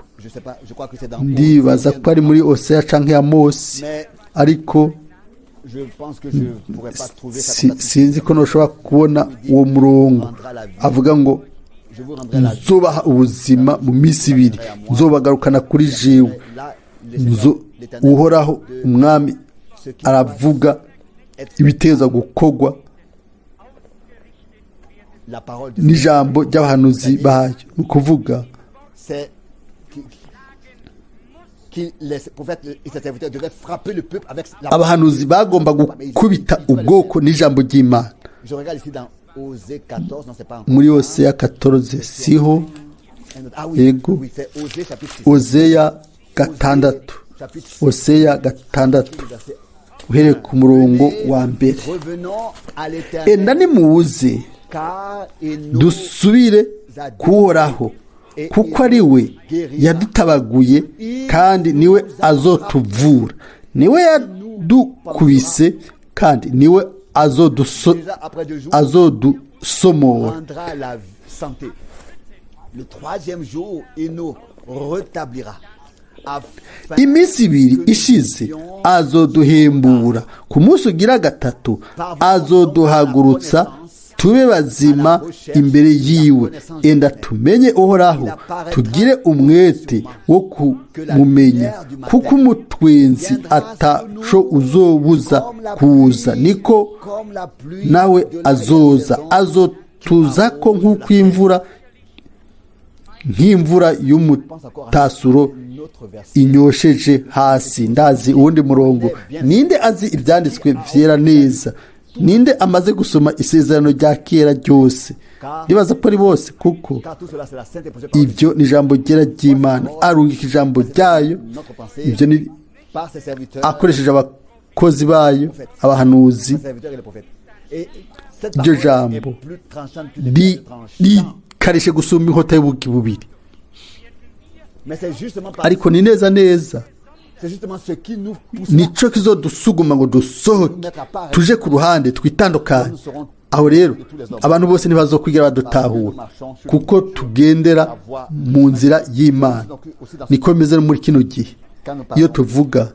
Ndibaza ko ari muri Oseya canke ya Mose, ariko sinzi ko ntushobora kubona uwo murongo avuga ngo nzobaha ubuzima mu minsi 2, nzobagarukana kuri jiwe. Uhoraho Umwami aravuga ibiteza gukorwa n'ijambo ry'abahanuzi bayo, ni ukuvuga abahanuzi bagomba gukubita ubwoko n'ijambo ry'Imana. Muri Oseya 14 siho? Yego, Ozeya 6, Oseya 6, uhereye ku murongo wa 1. Enda nimuze dusubire kuhoraho, kuko ari we yadutabaguye kandi niwe azotuvura, niwe yadukubise kandi niwe azodusomora. Iminsi 2 ishize azoduhembura, ku munsi ugira 3 azoduhagurutsa tube bazima imbere yiwe. Enda tumenye Uhoraho, tugire umwete wo kumumenya, kuko umutwenzi ataco uzobuza kuza, niko nawe azoza, azotuzako nk'uko imvura, nk'imvura y'umutasuro inyosheje hasi. Ndazi uwundi murongo. Ninde azi ibyanditswe vyera neza? Ninde amaze gusoma Isezerano rya Kera ryose? Ndibaza ko ari bose, kuko ibyo ni ijambo ryera ry'Imana. Arungika ijambo ryayo, ibyo ni akoresheje abakozi bayo, abahanuzi. Iryo jambo rikarishe gusumba inkota y'ubugi bubiri. Ariko ni neza neza nico kizodusuguma ngo dusohoke, tuje ku ruhande, twitandukanye. Aho rero abantu bose ntibazokwigira badutahura, kuko tugendera mu nzira y'Imana. Niko bimeze muri kino gihe iyo tuvuga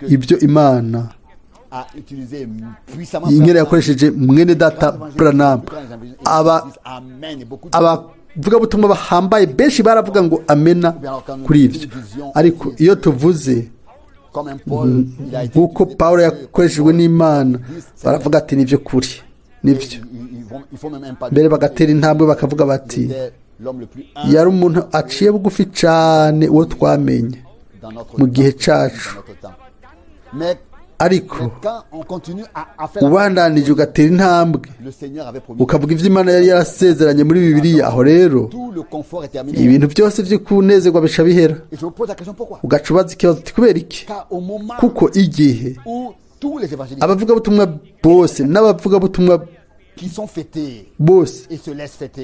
ibyo Imana inkera yakoresheje mwene data Branham. Abavugabutumwa bahambaye benshi baravuga ngo amena kuri ibyo. Ariko iyo tuvuze nk'uko Paul yakoreshejwe n'Imana, baravuga ati nibyo kuri nibyo. Mbere bagatera intambwe bakavuga bati yari umuntu aciye bugufi cyane uwo twamenye mu gihe cyacu. Ariko ubandanije ugatera intambwe ukavuga ibyo Imana yari yarasezeranye muri Bibiliya, aho rero ibintu byose byo kunezerwa bica bihera. Ugaca ubaza ikibazo uti kubera iki? Kuko igihe abavugabutumwa bose n'abavugabutumwa bose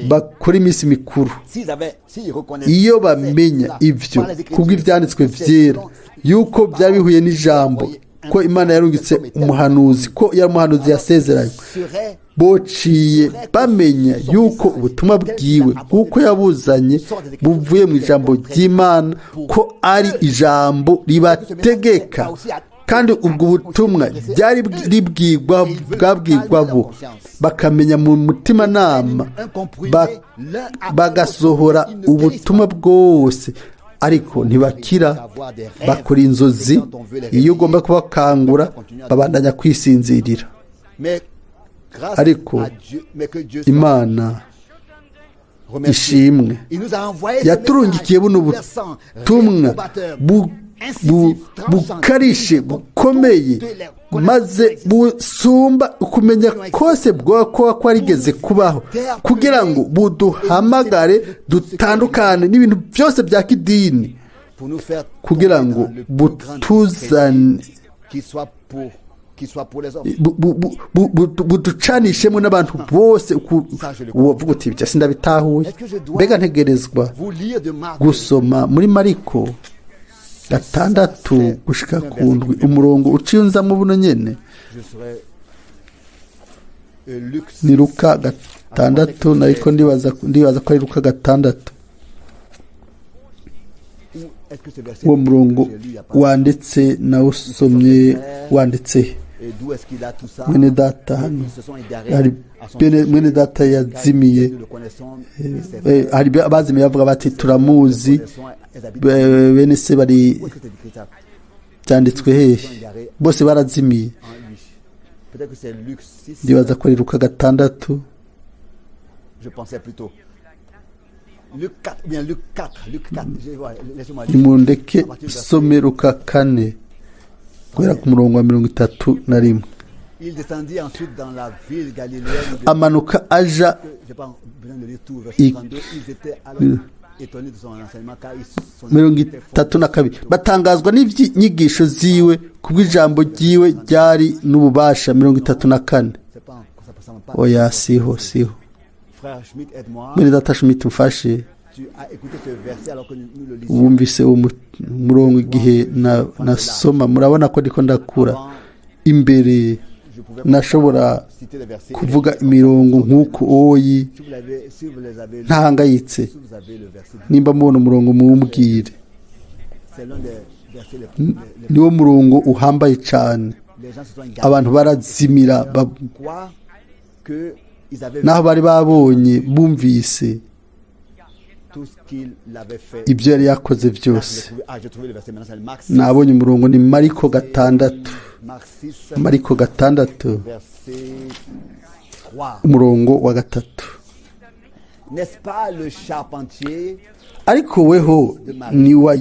bakora iminsi mikuru, iyo bamenya ibyo kubw'ibyanditswe byera yuko byari bihuye n'ijambo, ko Imana yarungitse umuhanuzi, ko yari umuhanuzi yasezeranye, bociye bamenya yuko ubutumwa bwiwe kuko yabuzanye buvuye mu ijambo ry'Imana, ko ari ijambo ribategeka. Kandi ubwo butumwa byari ribwigwa bwabwigwa bo bakamenya mu mutimanama, bagasohora ubutumwa bwose. Ariko ntibakira, bakora inzozi. Iyo ugomba kubakangura babandanya kwisinzirira. Ariko Imana ishimwe yaturungikiye buno butumwa bukarishe bukomeye, maze busumba ukumenya kose bwoba kwarigeze kubaho, kugira ngo buduhamagare dutandukane n'ibintu byose bya kidini, kugira ngo butuzane buducanishemo n'abantu bose. Uwavuga uti ibyo sindabitahuye, mbega ntegerezwa gusoma muri Mariko 6-7, umurongo uciye unzamo buno nyene ni Luka 6, ariko ndibaza ko ari Luka 6. Uwo murongo wanditse nawusomye wanditse mwene data hano, mwene data yazimiye. Hari abazimiye bavuga bati turamuzi, bene se bari byanditswe hehe? Bose barazimiye. Ndibaza ko ari Luka 6. Nimundeke some Luka 4 guhera ku murongo wa 31. Amanuka aja 32, batangazwa n'inyigisho ziwe kubw'ijambo ryiwe ryari n'ububasha. 34. Oya, siho siho. Mwene data Schmidt, mfashe. Wumvise uwo murongo igihe nasoma, murabona ko ndiko ndakura imbere nashobora kuvuga imirongo nk'uko oyi ntahangayitse. Nimba mubona umurongo muwumbwire, niwo murongo uhambaye cyane. Abantu barazimira naho bari babonye bumvise ibyo yari yakoze byose. Nabonye umurongo, ni Mariko 6, Mariko 6 umurongo wa 3. Ariko weho ni wa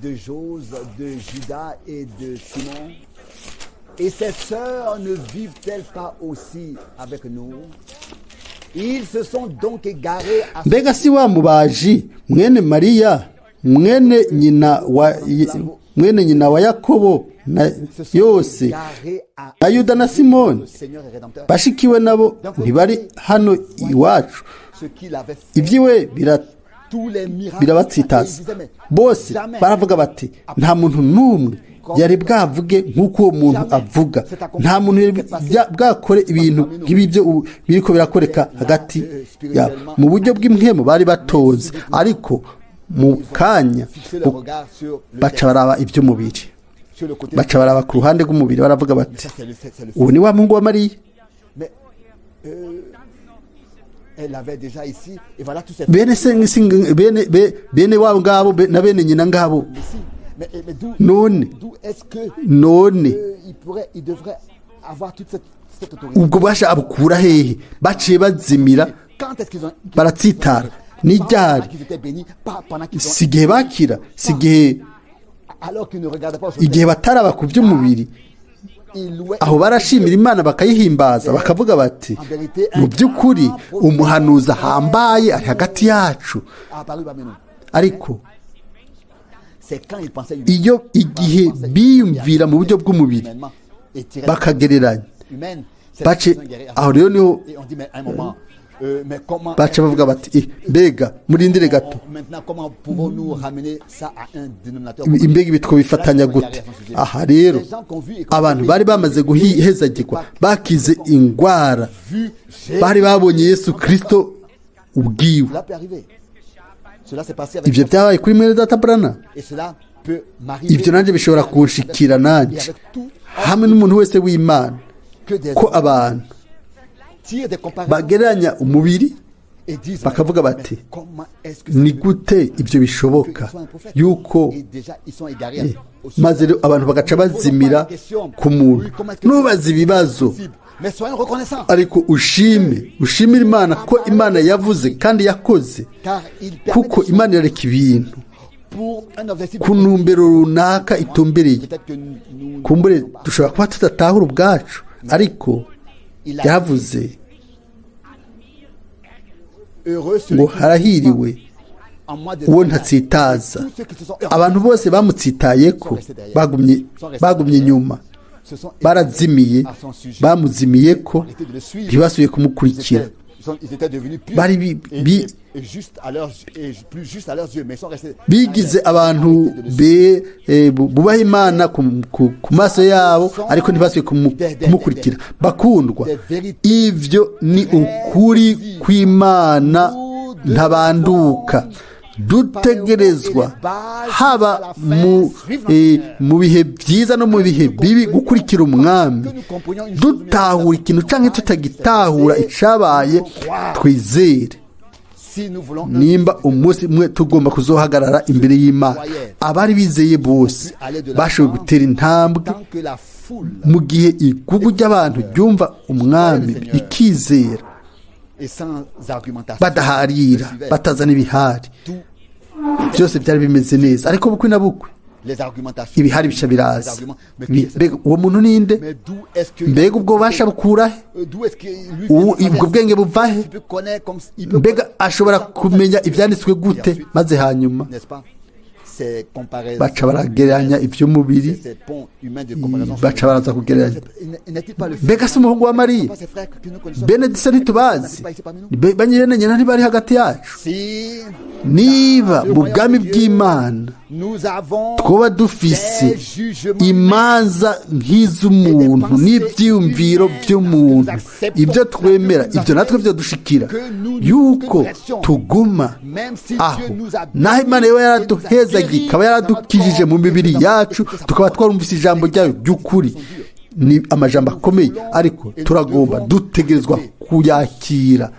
de Jose, de Judas et de Simon? Et ses sœurs ne vivent-elles pas aussi avec nous? Ils se sont donc égarés à Mbega si wa mubaji, mwene Mariya, mwene nyina wa Yakobo na se sont Yose égarés à na Yuda na Simoni? le Seigneur et Rédempteur. Bashikiwe nabo ntibari hano iwacu? Ce qu'il avait fait, Ibyiwe tous les miracles. birabatsitaza. Et ils disaient, mais Bose jamais baravuga bati: "Nta muntu n'umwe yari bwavuge nk'uko uwo muntu avuga. Nta muntu yari bwakore ibintu nk'ibyo ubu biriko birakoreka hagati yabo." Mu buryo bw'impwemu bari batoze, ariko mu kanya fixer le regard sur le baca baraba iby'umubiri, sur le côté. baca baraba ku ruhande rw'umubiri, baravuga bati: Ça, c'est le "Uwo ni wa muhungu wa Mariya." Mais elle avait déjà ici, et voilà tous ces Bene se bene wabo ngabo na bene nyina ngabo. Messie. Mais d'où None d'où est-ce que none il devrait avoir toute cette autorité? Ubwo bubasha abukura hehe? Baciye bazimira, Quand est-ce qu'ils ont baratsitara. N'iryari? Qu'ils étaient bénis, pas pendant qu'ils ont Si igihe bakira, si igihe alors qu'ils ne regardaient pas au igihe bataraba ku by'umubiri. Ils louaient Aho barashimira Imana, bakayihimbaza, bakavuga bati: "Mu by'ukuri umuhanuzi ahambaye ari hagati yacu." Apparu parmi nous. Ariko C'est quand ils pensaient iyo igihe biyumvira mu buryo bw'umubiri, humainement et tiraient bakagereranya, humaine, c'est bace aho rero niho et on dit, mais à un moment, mais comment baca bavuga bati: "Eh, mbega murindire gato, maintenant, comment pouvons-nous ramener ça à un dénominateur?" Imbega ibi twobifatanya gute?" Aha rero abantu bari bamaze guhezagirwa, bakize ingwara, Vu Jésus, bari babonye Yesu Kirisito ubwiwe. Cela peut arriver. Cela s'est passé avec Ibyo byabaye kuri mwene data Branham. Et cela peut m'arriver. Ibyo nanjye bishobora kunshikira, Et nanjye avec tout hamwe n'umuntu wese w'Imana, que des ko abantu tirent des comparaisons bagereranya umubiri, et disent, bakavuga mais bati: comment est-ce que "Ni gute ibyo bishoboka yuko?" Et déjà ils sont égarés Maze rero abantu bagaca bazimira ku muntu. Nubaza ibibazo, Mais soyons reconnaissants, ariko ushime, ushimire Imana ko Imana yavuze kandi yakoze, car il permet kuko des choses Imana irareka ibintu pour un objectif. Ku ntumbero runaka itumbereye. Peut-être que nous Kumbure dushobora kuba tudatahura ubwacu, ariko il a yaravuze heureux celui ngo: qui "Harahiriwe en moi de uwo ntatsitaza." tous ceux qui se sont Abantu bose bamutsitaye ko bagumye inyuma, se sont barazimiye, à son sujet. bamuzimiye ko, Arrêté de le suivre. ntibasubiye Ils kumukurikira. étaient, ils étaient devenus purs Bari et justes à leurs et plus justes à leurs yeux, mais ils sont restés Bigize abantu bubaha Imana ku maso yabo, ariko ntibasubiye kumukurikira. Bakundwa, ivyo ni ukuri kw'Imana ntabanduka. Dutegerezwa, haba mu bihe byiza no mu bihe bibi, gukurikira Umwami. Dutahura ikintu cyangwa tutagitahura icabaye, twizere. Si nous voulons Nimba umunsi umwe tugomba kuzohagarara imbere y'Imana, abari bizeye bose bashoboye gutera intambwe tant que la foule mu gihe igugu ry'abantu ryumva Umwami rikizera, et sans argumentation badaharira, batazana ibihari. Tout Byose byari bimeze neza, ariko bukwi na bukwi les argumentations, ibihari bica les biraza. arguments. Mais qui est-ce? Mbega uwo muntu ninde? Mais d'où est-ce que Mbega ubwo bubasha bukura he? D'où est-ce que lui Ubwo bwenge buva he? Il peut connaître comme il peut Mbega ashobora kumenya ibyanditswe gute? Maze hanyuma n'est-ce pas, ces comparaisons, baca baragereranya iby'umubiri, ces ponts humains de comparaison. Baca baraza kugereranya. N'est-il pas le fils? Mbega si umuhungu wa Mariya? Pas ses frères que nous connaissons? Bene dise ntitubazi? Banyirene nyina ntibari hagati yacu? Si Niba mu bwami bw'Imana nous avons twoba dufise des jugements imanza nk'iz'umuntu n'ibyiyumviro by'umuntu, ibyo twemera, ibyo natwe byo dushikira yuko tuguma même si aho. Dieu nous a Naho Imana iba yaraduhezagiye, ikaba yaradukijije mu mibiri yacu, tukaba twarumvise ijambo ryayo ry'ukuri, ni amajambo akomeye, ariko turagomba, dutegerezwa kuyakira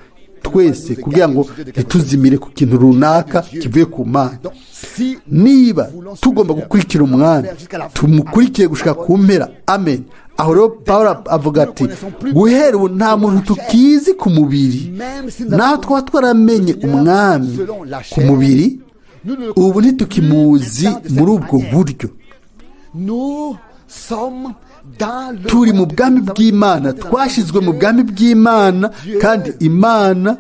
twese kugira ngo ntituzimire ku kintu runaka kivuye ku Mana. Donc si Niba tugomba gukurikira Umwami, tumukurikire gushika ku mpera. Amen. Aho rero Paul avuga ati: "Guhera ubu nta muntu tukizi ku mubiri." Même si nous Naho twaba twaramenye Umwami ku mubiri, Ubu ntitukimuzi muri ubwo buryo. Turi mu bwami bw'Imana, twashyizwe mu bwami bw'Imana, kandi Imana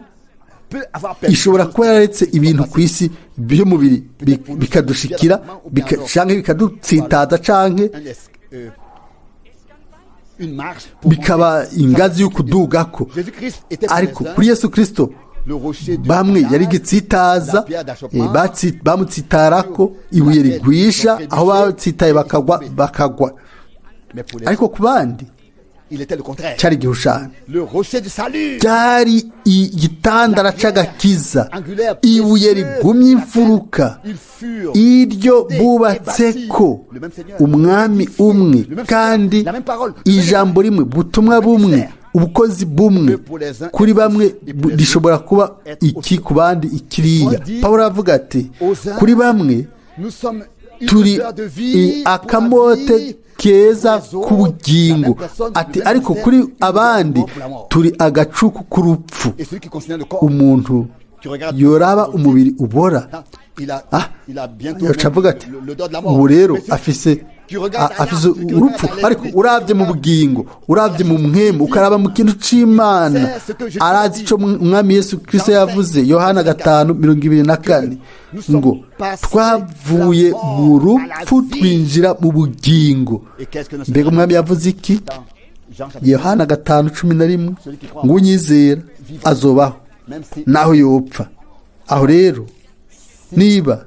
ishobora kuba yararetse ibintu ku isi by'umubiri bikadushikira canke bikadutsitaza canke bikaba ingazi y'ukudugako. Ariko kuri Yesu Kristo, bamwe yari igitsitaza, bamutsitarako ibuye rigwisha, aho batsitaye bakagwa. Ariko ku bandi cyari igihushanyo, cyari igitandara c'agakiza, ibuye rigumye imfuruka, iryo bubatse ko umwami umwe, kandi ijambo rimwe, butumwa bumwe, ubukozi bumwe. Kuri bamwe rishobora kuba iki, ku bandi ikiriya. Pawulo aravuga ati: "Kuri bamwe turi akamote keza k'ubugingo," ati, "ariko kuri abandi turi agacuku k'urupfu." Umuntu yoraba umubiri ubora, yaca avuga ati: "Ubu rero afise urupfu." Ariko urabye mu bugingo, urabye mu mpwemu, ukaraba mu kintu c'Imana, arazi ico Umwami Yesu Kristo yavuze, Yohana 5:24, ngo twavuye mu rupfu twinjira mu bugingo. Mbega Umwami yavuze iki? Yohana 5:11, ngo: "Unyizera azobaho naho yopfa." Aho rero niba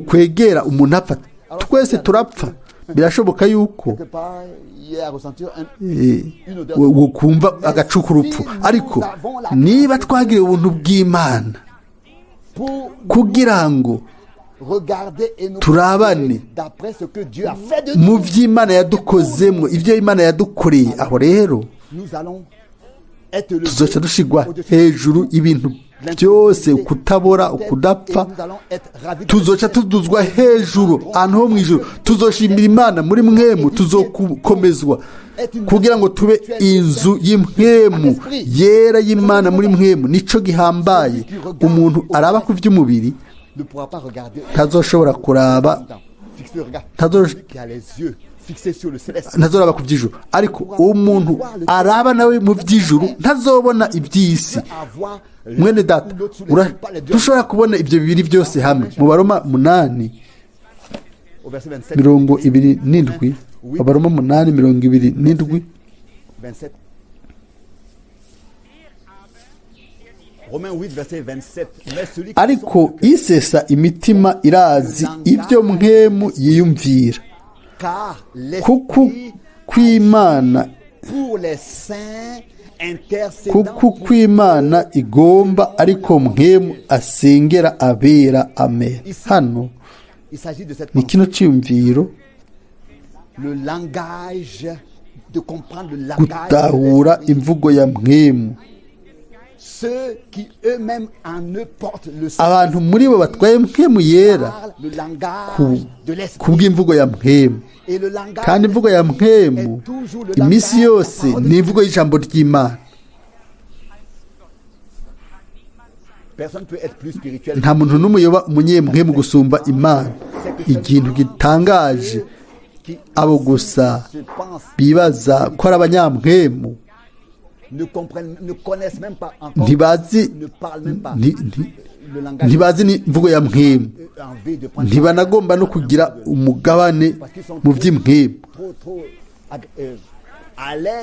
kwegera umuntu apfa, twese turapfa, birashoboka yuko kumva agacuku urupfu. Ariko niba twagiriye ubuntu bw'Imana kugira ngo turabane mu by'Imana yadukozemo, ibyo Imana yadukoreye, aho rero tuzoca dushigwa hejuru y'ibintu byose, ukutabora, ukudapfa. Tuzoca tuduzwa hejuru ahantu ho mu ijuru, tuzoshimira Imana muri mpwemu, tuzokomezwa kugira ngo tube inzu y'impwemu yera y'Imana muri mpwemu. Nico gihambaye. Umuntu araba ku by'umubiri ntazoshobora kuraba, ntazoraba ku by'ijuru. Ariko umuntu araba nawe mu by'ijuru ntazobona iby'isi. Mwene data, dushobora kubona ibyo bibiri byose hamwe. Mu Baroma 8:27, Abaroma 8:27. Ariko isesa imitima irazi ibyo mpwemu yiyumvira, kuko kw'Imana kuko kw'Imana igomba, ariko mpwemu asengera abera. Amen. Hano ni kino cyiyumviro, gutahura imvugo ya mpwemu. Abantu muri bo batwaye mpwemu yera ku bw'imvugo ya mpwemu, kandi imvugo ya mpwemu iminsi yose ni imvugo y'ijambo ry'Imana. Nta muntu n'umwe yoba umunyempwemu gusumba Imana. Ikintu gitangaje, abo gusa bibaza ko ari abanyampwemu ntibazi ntibazi n'imvugo ya mpwemu, ntibanagomba no kugira umugabane mu by'impwemu,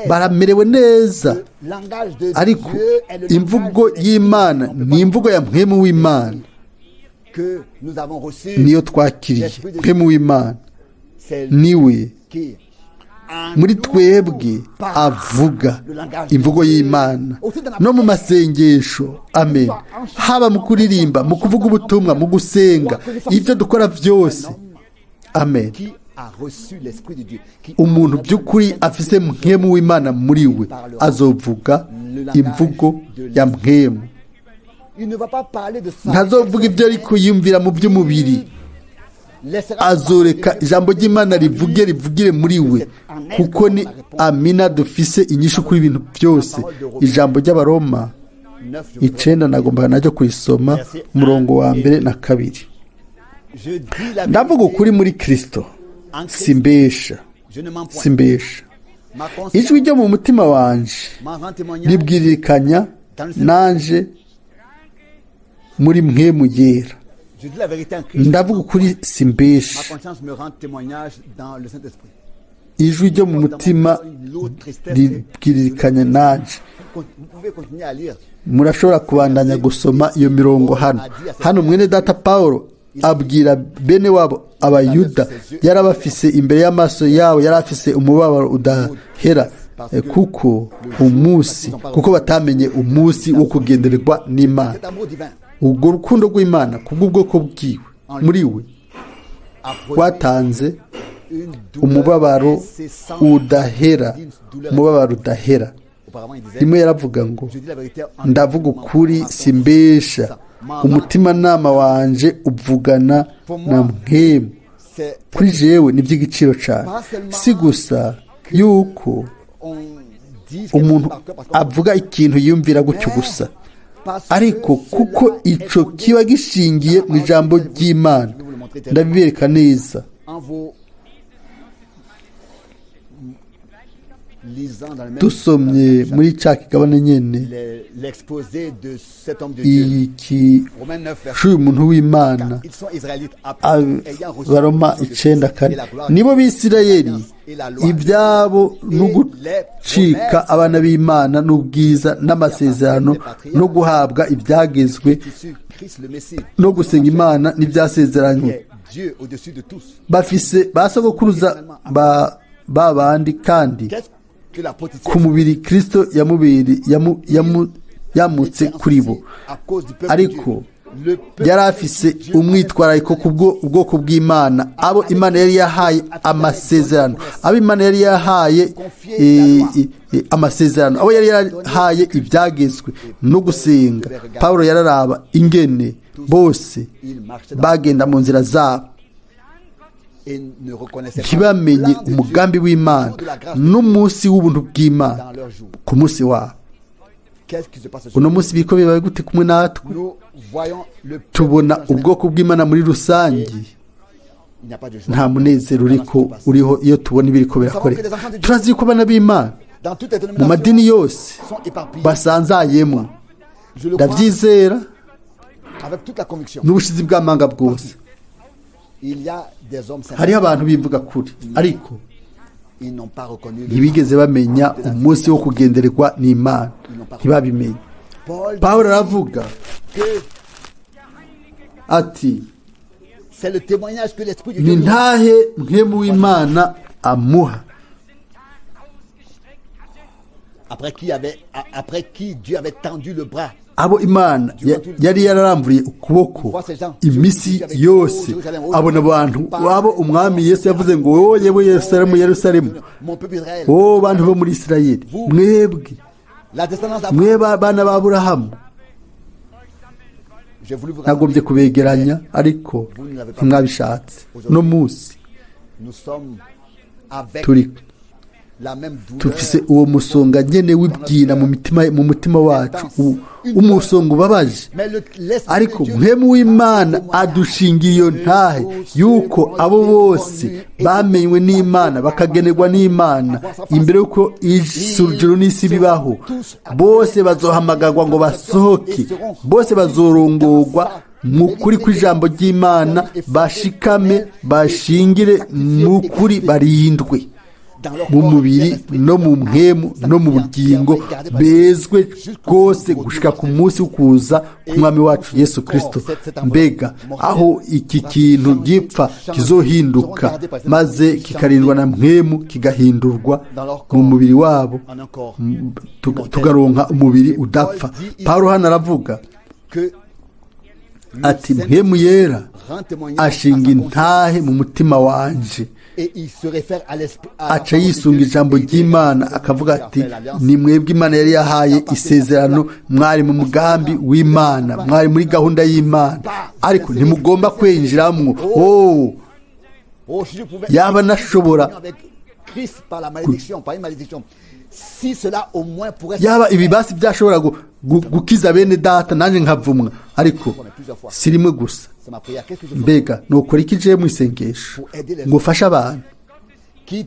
baramerewe neza. Ariko imvugo y'Imana ni imvugo ya mpwemu w'Imana, niyo twakiriye. Mpwemu w'Imana niwe muri twebwe avuga imvugo y'Imana no mu masengesho. Amen. Haba mu kuririmba, mu kuvuga ubutumwa, mu gusenga, ibyo dukora byose. Amen. Umuntu by'ukuri afise mpwemu w'Imana muri we azovuga imvugo ya mpwemu. Ntazovuga ibyo ariko yiyumvira mu by'umubiri, azoreka ijambo ry'Imana rivuge, rivugire muri we, kuko ni amina dufise inyishu kuri ibintu byose. Ijambo ry'Abaroma 9 nagombaga najya kuyisoma, umurongo wa 1 na 2. Ndavuga ukuri muri Kristo, simbesha, simbesha. Ijwi ryo mu mutima wanje ribwirikanya nanje muri mwe yera. Ndavuga ukuri, simbesha. Ijwi ryo mu mutima ribwirikanya nanje. Murashobora kubandanya gusoma iyo mirongo hano. Hano mwene data Paul abwira bene wabo Abayuda, yarabafise imbere y'amaso yabo, yarafise umubabaro udahera kuko umunsi, kuko batamenye umunsi wo kugendererwa n'Imana. Ubwo rukundo rw'Imana kubw'ubwoko bwiwe muri we rwatanze umubabaro udahera, umubabaro udahera. Rimwe yaravuga ngo ndavuga ukuri, simbesha, umutimanama wanje uvugana na mpwemu. Kuri jewe ni iby'igiciro cyane, si gusa yuko umuntu avuga ikintu yiyumvira gutyo gusa, ariko kuko icyo kiba gishingiye mu ijambo ry'Imana. Ndabibereka neza. Dusomye muri cya kigabane nyine iki cy'uyu muntu w'Imana, Abaroma 9:4, nibo Bisirayeli, ibyabo no gucika abana b'Imana n'ubwiza n'amasezerano no guhabwa ibyagezwe no gusenga Imana n'ibyasezeranywe. Bafise ba sogokuruza ba bandi, kandi ku mubiri Kristo yamutse kuri bo, ariko yari afise umwitwarariko kubwo ubwoko bw'Imana, abo Imana yari yahaye amasezerano, abo Imana yari yahaye amasezerano, abo yari yarahaye ibyagezwe no gusenga. Pawulo yararaba ingene bose bagenda mu nzira zabo, ntibamenye umugambi w'Imana n'umunsi w'ubuntu bw'Imana ku munsi wabo. Uno munsi biriko bibaye gute kumwe natwe? Tubona ubwoko bw'Imana muri rusange nta munezero uriko uriho iyo tubona ibiriko birakoreka. Turazi ko abana b'Imana mu madini yose basanzayemo. Ndabyizera n'ubushizi bw'amanga bwose. Hariho abantu bivuga kuri, ariko ntibigeze bamenya umunsi wo kugendererwa n'Imana, ntibabimenye. Pawulo aravuga ati ni ntahe mpemu w'Imana amuha. Abo Imana yari yararamburiye ukuboko iminsi yose, abona abantu abo umwami Yesu yavuze ngo wowe yewe Yerusalemu, Yerusalemu, wowe bantu bo muri Isirayeli, mwebwe mwe bana ba Aburahamu, nagombye kubegeranya ariko ntimwabishatse. No munsi turi tufise uwo musonga nyene w'ibwina mu mutima wacu, umusonga ubabaje, ariko mpemu w'Imana adushingira iyo ntahe yuko abo bose bamenywe n'Imana bakagenerwa n'Imana imbere y'uko ijuru n'isi bibaho, bose bazohamagarwa ngo basohoke, bose bazorongorwa mu kuri kw'ijambo ry'Imana, bashikame bashingire mu kuri, barindwe mu mubiri no mu mpwemu no mu bugingo, bezwe rwose gushika ku munsi wo kuza k'umwami wacu Yesu Kristo. Mbega aho iki kintu gipfa kizohinduka maze kikarindwa na mpwemu, kigahindurwa mu mubiri wabo, tugaronka umubiri udapfa. Pawulo hano aravuga ati mpwemu yera ashinga intahe mu mutima wanje, aca yisunga ijambo ry'Imana akavuga ati ni mwebwe Imana yari yahaye isezerano, mwari mu mugambi w'Imana, mwari muri gahunda y'Imana, ariko ntimugomba kwinjiramwo. Oh, yaba nashobora Si cela au moins pourrait Yaba ibibasi byashobora gukiza bene data, nanjye nkavumwa. Ariko si rimwe gusa. C'est ma prière. Qu'est-ce que je fais? Mbega nukora iki je mu isengesho ngo ufashe abantu Qui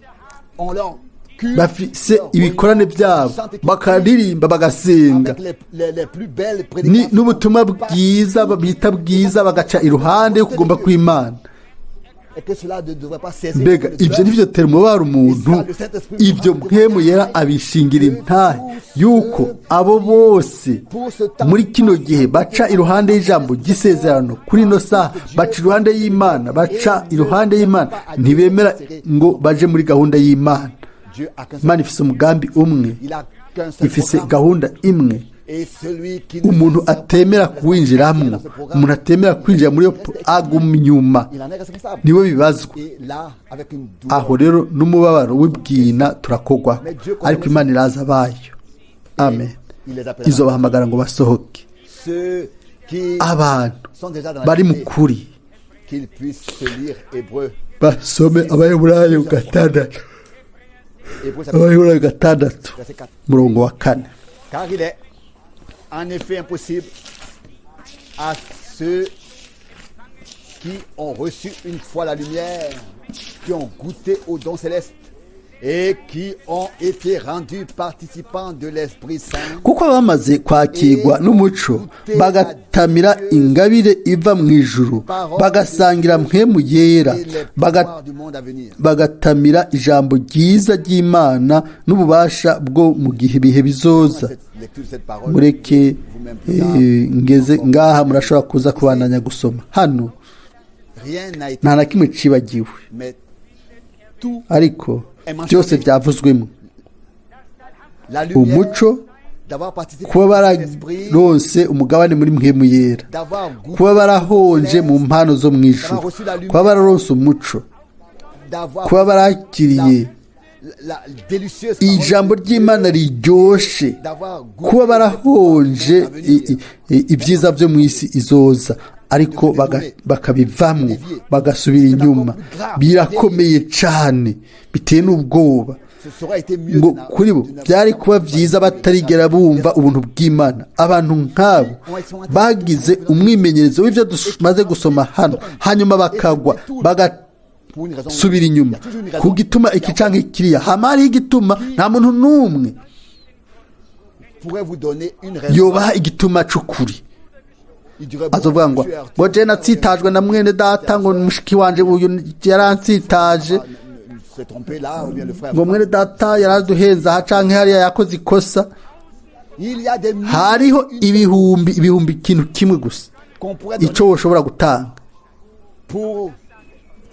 ont leur culte, bafise ibikorane byabo, bakaririmba, bagasenga, avec les plus belles ni prédications, n'ubutumwa bwiza bita bwiza, bagaca iruhande yo kugomba kw'Imana. Et que cela ne devrait pas cesser. Mbega ibyo nivyo tera umubabaro umuntu? Ibyo Mpwemu Yera abishingira intahe yuko abo bose muri kino gihe baca iruhande y'ijambo ry'isezerano kuri ino saha, baca iruhande y'Imana, baca iruhande y'Imana, ntibemera ngo baje muri gahunda y'Imana. Dieu a qu'un seul, Imana ifise umugambi umwe, il a qu'un seul ifise programme. gahunda imwe. Et celui qui ne Umuntu atemera kuwinjiramwo, umuntu atemera kwinjira muri yo, aguma inyuma, il en est responsable. niwe bibazwa. Et là, avec une douleur, Aho rero n'umubabaro w'ibwina turakogwa, ariko Imana iraza abayo. Amen. il les appellera. Izobahamagara ngo basohoke. Ceux qui Abantu sont déjà dans la bari mu vérité, kuri qu'ils puissent se lire Hébreu. basome Abaheburayo 6. Hébreu chapitre Abaheburayo 6, verset 4. umurongo wa 4. Car il est en effet impossible à ceux qui ont reçu une fois la lumière, qui ont goûté au don céleste et qui ont été rendus participants de l'Esprit Saint, Kuko bamaze kwakirwa n'umuco, bagatamira ingabire iva mu ijuru, bagasangira Mpwemu Yera, et les pouvoirs du monde à venir. bagatamira ijambo ryiza ry'Imana n'ububasha bwo mu gihe bihe bizoza. Cette lecture de cette parole, Mureke vous-même plus tard, ngeze ngaha, murashobora kuza kubandanya gusoma hano. Rien n'a été, Nta na kimwe cibagiwe, mais tout ariko byose byavuzwemo. la lumière, Umuco, d'avoir participé kuba à l'Esprit, bararonse umugabane muri Mpwemu Yera, d'avoir goûté kuba barahonje mu mpano zo mu ijuru, kuba bararonse umuco, d'avoir kuba barakiriye la délicieuse parole ijambo de Dieu, ry'Imana riryoshe, d'avoir goûté kuba barahonje ibyiza byo mu isi izoza, ariko bakabivamwo, bagasubira inyuma, birakomeye cane, biteye n'ubwoba. Ce serait été mieux Ngo de kuri bo byari kuba byiza batarigera bumva ubuntu bw'Imana. Abantu nk'abo bagize umwimenyerezo w'ibyo tumaze gusoma hano, hanyuma bakagwa, pour une raison. bagasubira inyuma Il y a toujours une raison. ku gituma iki canke kiriya. Hama hariho igituma. Nta muntu n'umwe Pourrait vous donner une raison. yobaha igituma c'ukuri. Il dirait, bon, Azovuga ngo tu es ngo je natsitajwe na mwene data, ngo mushiki wanje uyu yarantsitaje, s'est trompé là, ou bien le frère. ngo mwene data yaraduhenze aha canke hariya, yakoze ikosa. Il y a des milliers Hariho ibihumbi ibihumbi ikintu kimwe gusa qu'on pourrait donner ico woshobora gutanga pour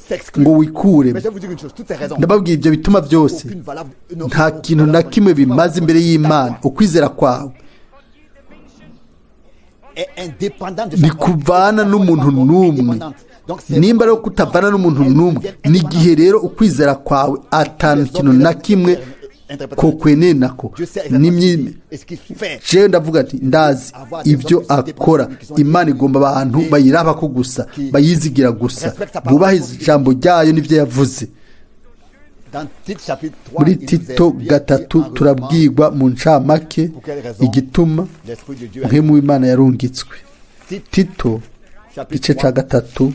s'exclure. ngo wikure. Mais je vais vous dire une chose, toutes ces raisons, Ndababwira, ibyo bituma byose aucune valable, non, nta aucune kintu na valable. kimwe bimaze imbere y'Imana. Ukwizera kwawe Est indépendant de chaque homme. ntikuvana n'umuntu n'umwe. Indépendante. Donc, c'est Nimba rero kutavana n'umuntu n'umwe, n'igihe rero ukwizera kwawe atanu kintu na kimwe kokwenenako Dieu sait exactement n'imyime. ce qu'il fait. Jewe ndavuga nti ndazi ibyo akora. Imana igomba abantu bayirabako gusa, bayizigira gusa, bubaha ijambo ryayo n'ibyo yavuze. Dans Tite chapitre 3, Muri il nous est Tito bien dit 3 en résumant turabwirwa mu ncamake igituma l'Esprit de Dieu. Mpwemu w'Imana yarungitswe. Tite Tito chapitre igice 3, ca 3,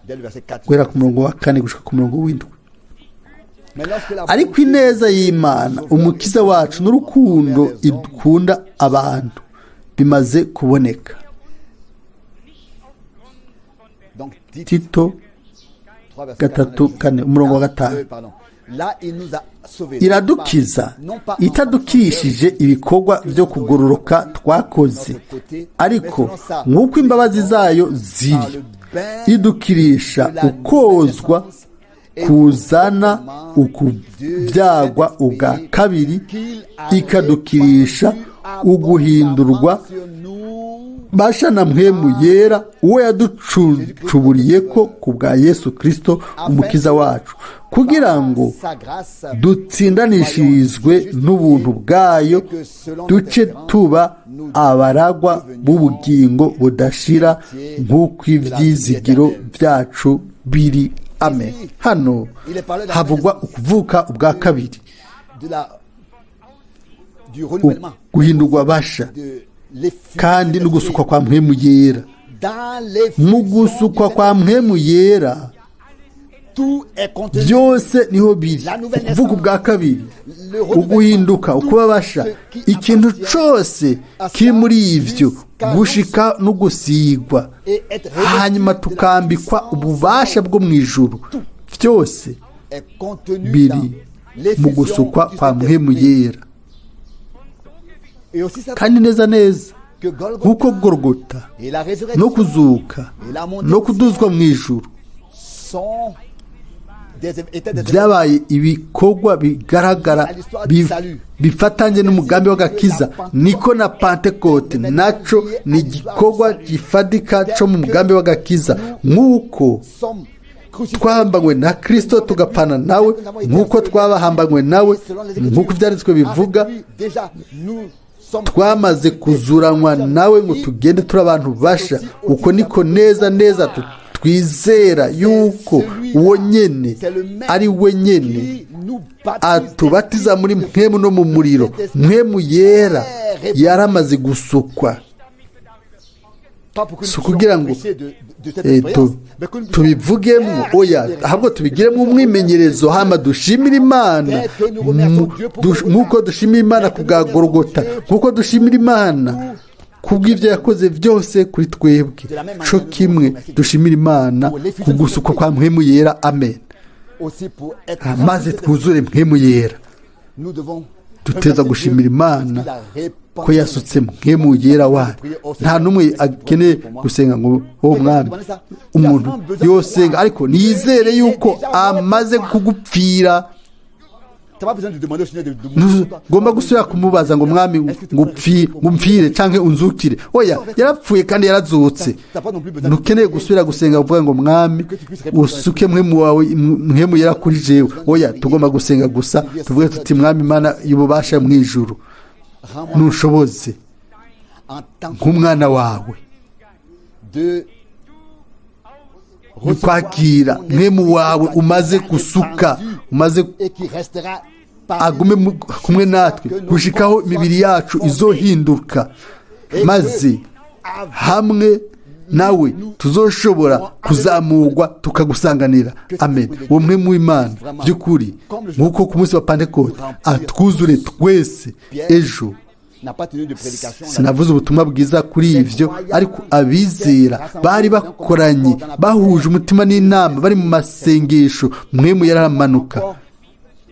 dès le verset 4. guhera ku murongo wa 4 gushika ku murongo w'7. Mais lorsque la Ariko bonté ineza y'Imana Umukiza wacu n'urukundo ikunda abantu bimaze kuboneka. Donc Tite Tito 3, verset 3, 4, 4, umurongo wa 5. Pardon. Là, il nous a sauvés. Iradukiza Non pas en itadukirishije ibikorwa byo kugororoka twakoze, ariko nk'uko imbabazi zayo ziri, idukirisha ukozwa kuzana ukubyagwa ubwa kabiri, ikadukirisha uguhindurwa basha na Mpwemu Yera, uwo yaducuburiye ko ku bwa Yesu Kirisito Umukiza wacu, kugira ngo sa grâce dutsindanishirizwe n'ubuntu bwayo, duce tuba abaragwa b'ubugingo budashira nk'uko ibyizigiro byacu biri. Amen. Hano havugwa ukuvuka ubwa kabiri. Guhindurwa basha kandi no gusukwa kwa Mpwemu Yera. Mu gusukwa kwa Mpwemu Yera byose niho biri. Ukuvuga ubwa kabiri, uguhinduka, ukubabasha, ikintu cyose kiri muri ibyo, gushika no gusigwa, hanyuma tukambikwa ububasha bwo mu ijuru, byose biri mu gusukwa kwa Mpwemu Yera. Kandi neza neza nk'uko Gorogota no kuzuka no kuduzwa mu ijuru byabaye ibikorwa bigaragara bifatanye n'umugambi w'agakiza, niko na Pantekote naco ni igikorwa gifatika cyo mu mugambi w'agakiza. Nk'uko twahambanywe na Kristo tugapfana nawe, nk'uko twabahambanywe nawe, nk'uko ibyanditswe bivuga, twamaze kuzuranwa nawe ngo tugende turi abantu basha. Uko niko neza neza twizera yuko uwo nyene ari we nyene atubatiza muri Mpwemu no mu muriro. Mpwemu Yera yaramaze gusukwa, si ukugira ngo tubivugemo, oya, ahubwo tubigiremo umwimenyerezo, hama dushimira Imana nk'uko dushimira Imana ku bwa Gorogota, nk'uko dushimira Imana kubw'ibyo yakoze byose kuri twebwe, co kimwe dushimira Imana ku gusukwa kwa Mpwemu Yera. Amen. Maze twuzure Mpwemu Yera. Duteza gushimira Imana ko yasutse Mpwemu Yera wayo. Nta n'umwe akeneye gusenga ngo uwo mwami, umuntu yosenga ariko niyizere yuko amaze kugupfira. Ngomba gusubira kumubaza ngo mwami ngo umpfire cyangwa unzukire. Oya, yarapfuye kandi yarazutse. Ntukeneye gusubira gusenga uvuga ngo mwami usuke Mpwemu wawe, Mpwemu Yera kuri jewe. Oya, tugomba gusenga gusa tuvuge tuti: "Mwami Imana y'ububasha mu ijuru, nushoboze nk'umwana wawe kwakira Mpwemu wawe umaze gusuka, umaze agume kumwe natwe gushikaho imibiri yacu izohinduka, maze hamwe nawe tuzoshobora kuzamurwa tukagusanganira." Amen. Uwo Mpwemu w'Imana by'ukuri, nk'uko ku munsi wa Pantekote, atwuzure twese. Ejo sinavuze ubutumwa bwiza kuri ibyo, ariko abizera bari bakoranye bahuje umutima n'inama, bari mu masengesho, Mpwemu yaramanuka.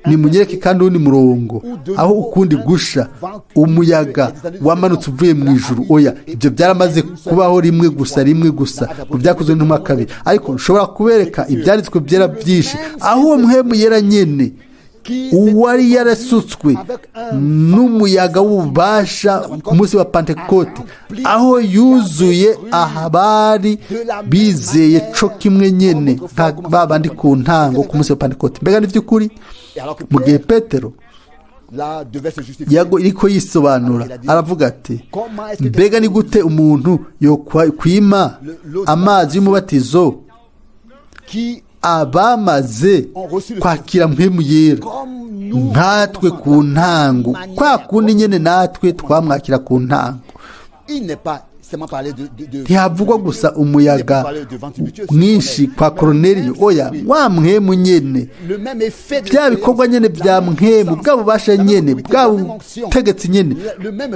Nimunyereke kandi uwundi murongo aho ukundi gusha umuyaga wamanutse uvuye mu ijuru. Oya, ibyo byaramaze kubaho rimwe gusa, rimwe gusa, mu Byakozwe n'Intumwa 2. Ariko nshobora kubereka ibyanditswe byera byinshi aho uwo Mpwemu Yera nyene uwari yarasutswe n'umuyaga w'ububasha ku munsi wa Pantekote, aho yuzuye abari bizeye co kimwe nyene nka babandi ku ntango ku munsi wa Pantekote. Mbega ni by'ukuri? Mu gihe Petero yago iriko yisobanura, aravuga ati: "Mbega ni gute umuntu yokwima amazi y'umubatizo abamaze kwakira Mpwemu Yera nkatwe ku ntango, kwa kundi nyene natwe twamwakira ku ntango?" Ntihavugwa gusa umuyaga mwinshi kwa Koroneliyo. Oya, wa Mpwemu nyene, bya bikorwa nyene bya Mpwemu, bwa bubasha nyene, bwa butegetsi nyene,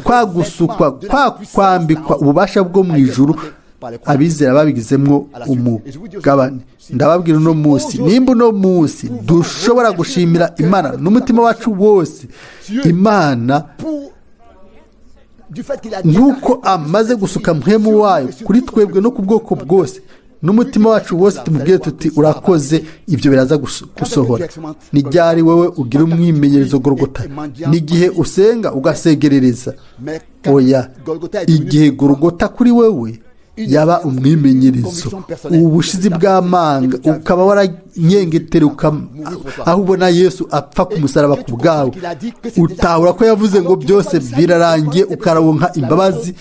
kwa gusukwa, kwa kwambikwa ububasha bwo mu ijuru, abizera babigizemwo umugabane. Ndababwira uno munsi, nimba uno munsi dushobora gushimira Imana n'umutima wacu wose, Imana nk'uko amaze gusuka Mpwemu wayo kuri twebwe no ku bwoko bwose, n'umutima wacu wose tumubwire tuti: "Urakoze." Ibyo biraza gusohora. Ni ryari wewe ugira umwimenyerezo Gorogota? N'igihe usenga ugasegerereza? Oya, igihe Gorogota kuri wewe yaba umwimenyerezo, ubushizi bw'amanga, ukaba waranyengetera, aho ubona Yesu apfa ku musaraba ku bwawe, utahura ko yavuze ngo: "Byose birarangiye," ukaronka imbabazi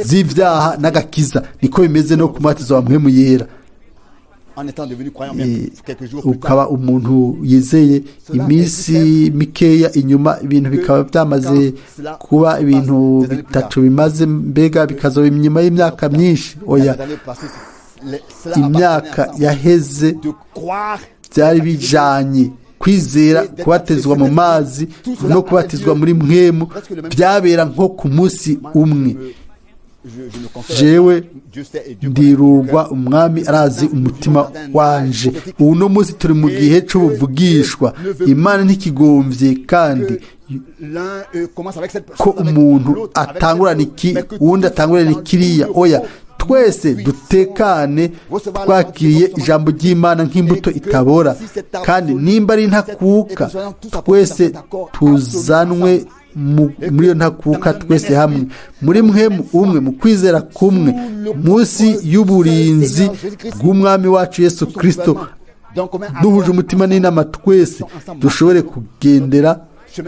z'ibyaha n'agakiza. Niko bimeze no ku mubatizo wa Mpwemu Yera. Ukaba umuntu yizeye iminsi mikeya inyuma, ibintu bikaba byamaze kuba ibintu bitatu bimaze, mbega bikazoba inyuma y'imyaka myinshi. Oya, imyaka yaheze byari bijanye kwizera, kubatizwa mu mazi no kubatizwa muri mwemu byabera nko ku munsi umwe. Jewe ndirugwa, Umwami arazi umutima wanje. Ubu no munsi turi mu gihe c'ubuvugishwa. Imana ntikigombye kandi ko umuntu atangurana iki, uwundi atangurana kiriya. Oya, twese dutekane twakiriye ijambo ry'Imana nk'imbuto itabora, kandi nimba ari ntakuka, twese tuzanwe muri iyo ntakuka, twese hamwe muri mwemu umwe, mu kwizera kumwe, munsi y'uburinzi bw'Umwami wacu Yesu Kirisito, duhuje umutima n'inama, twese dushobore kugendera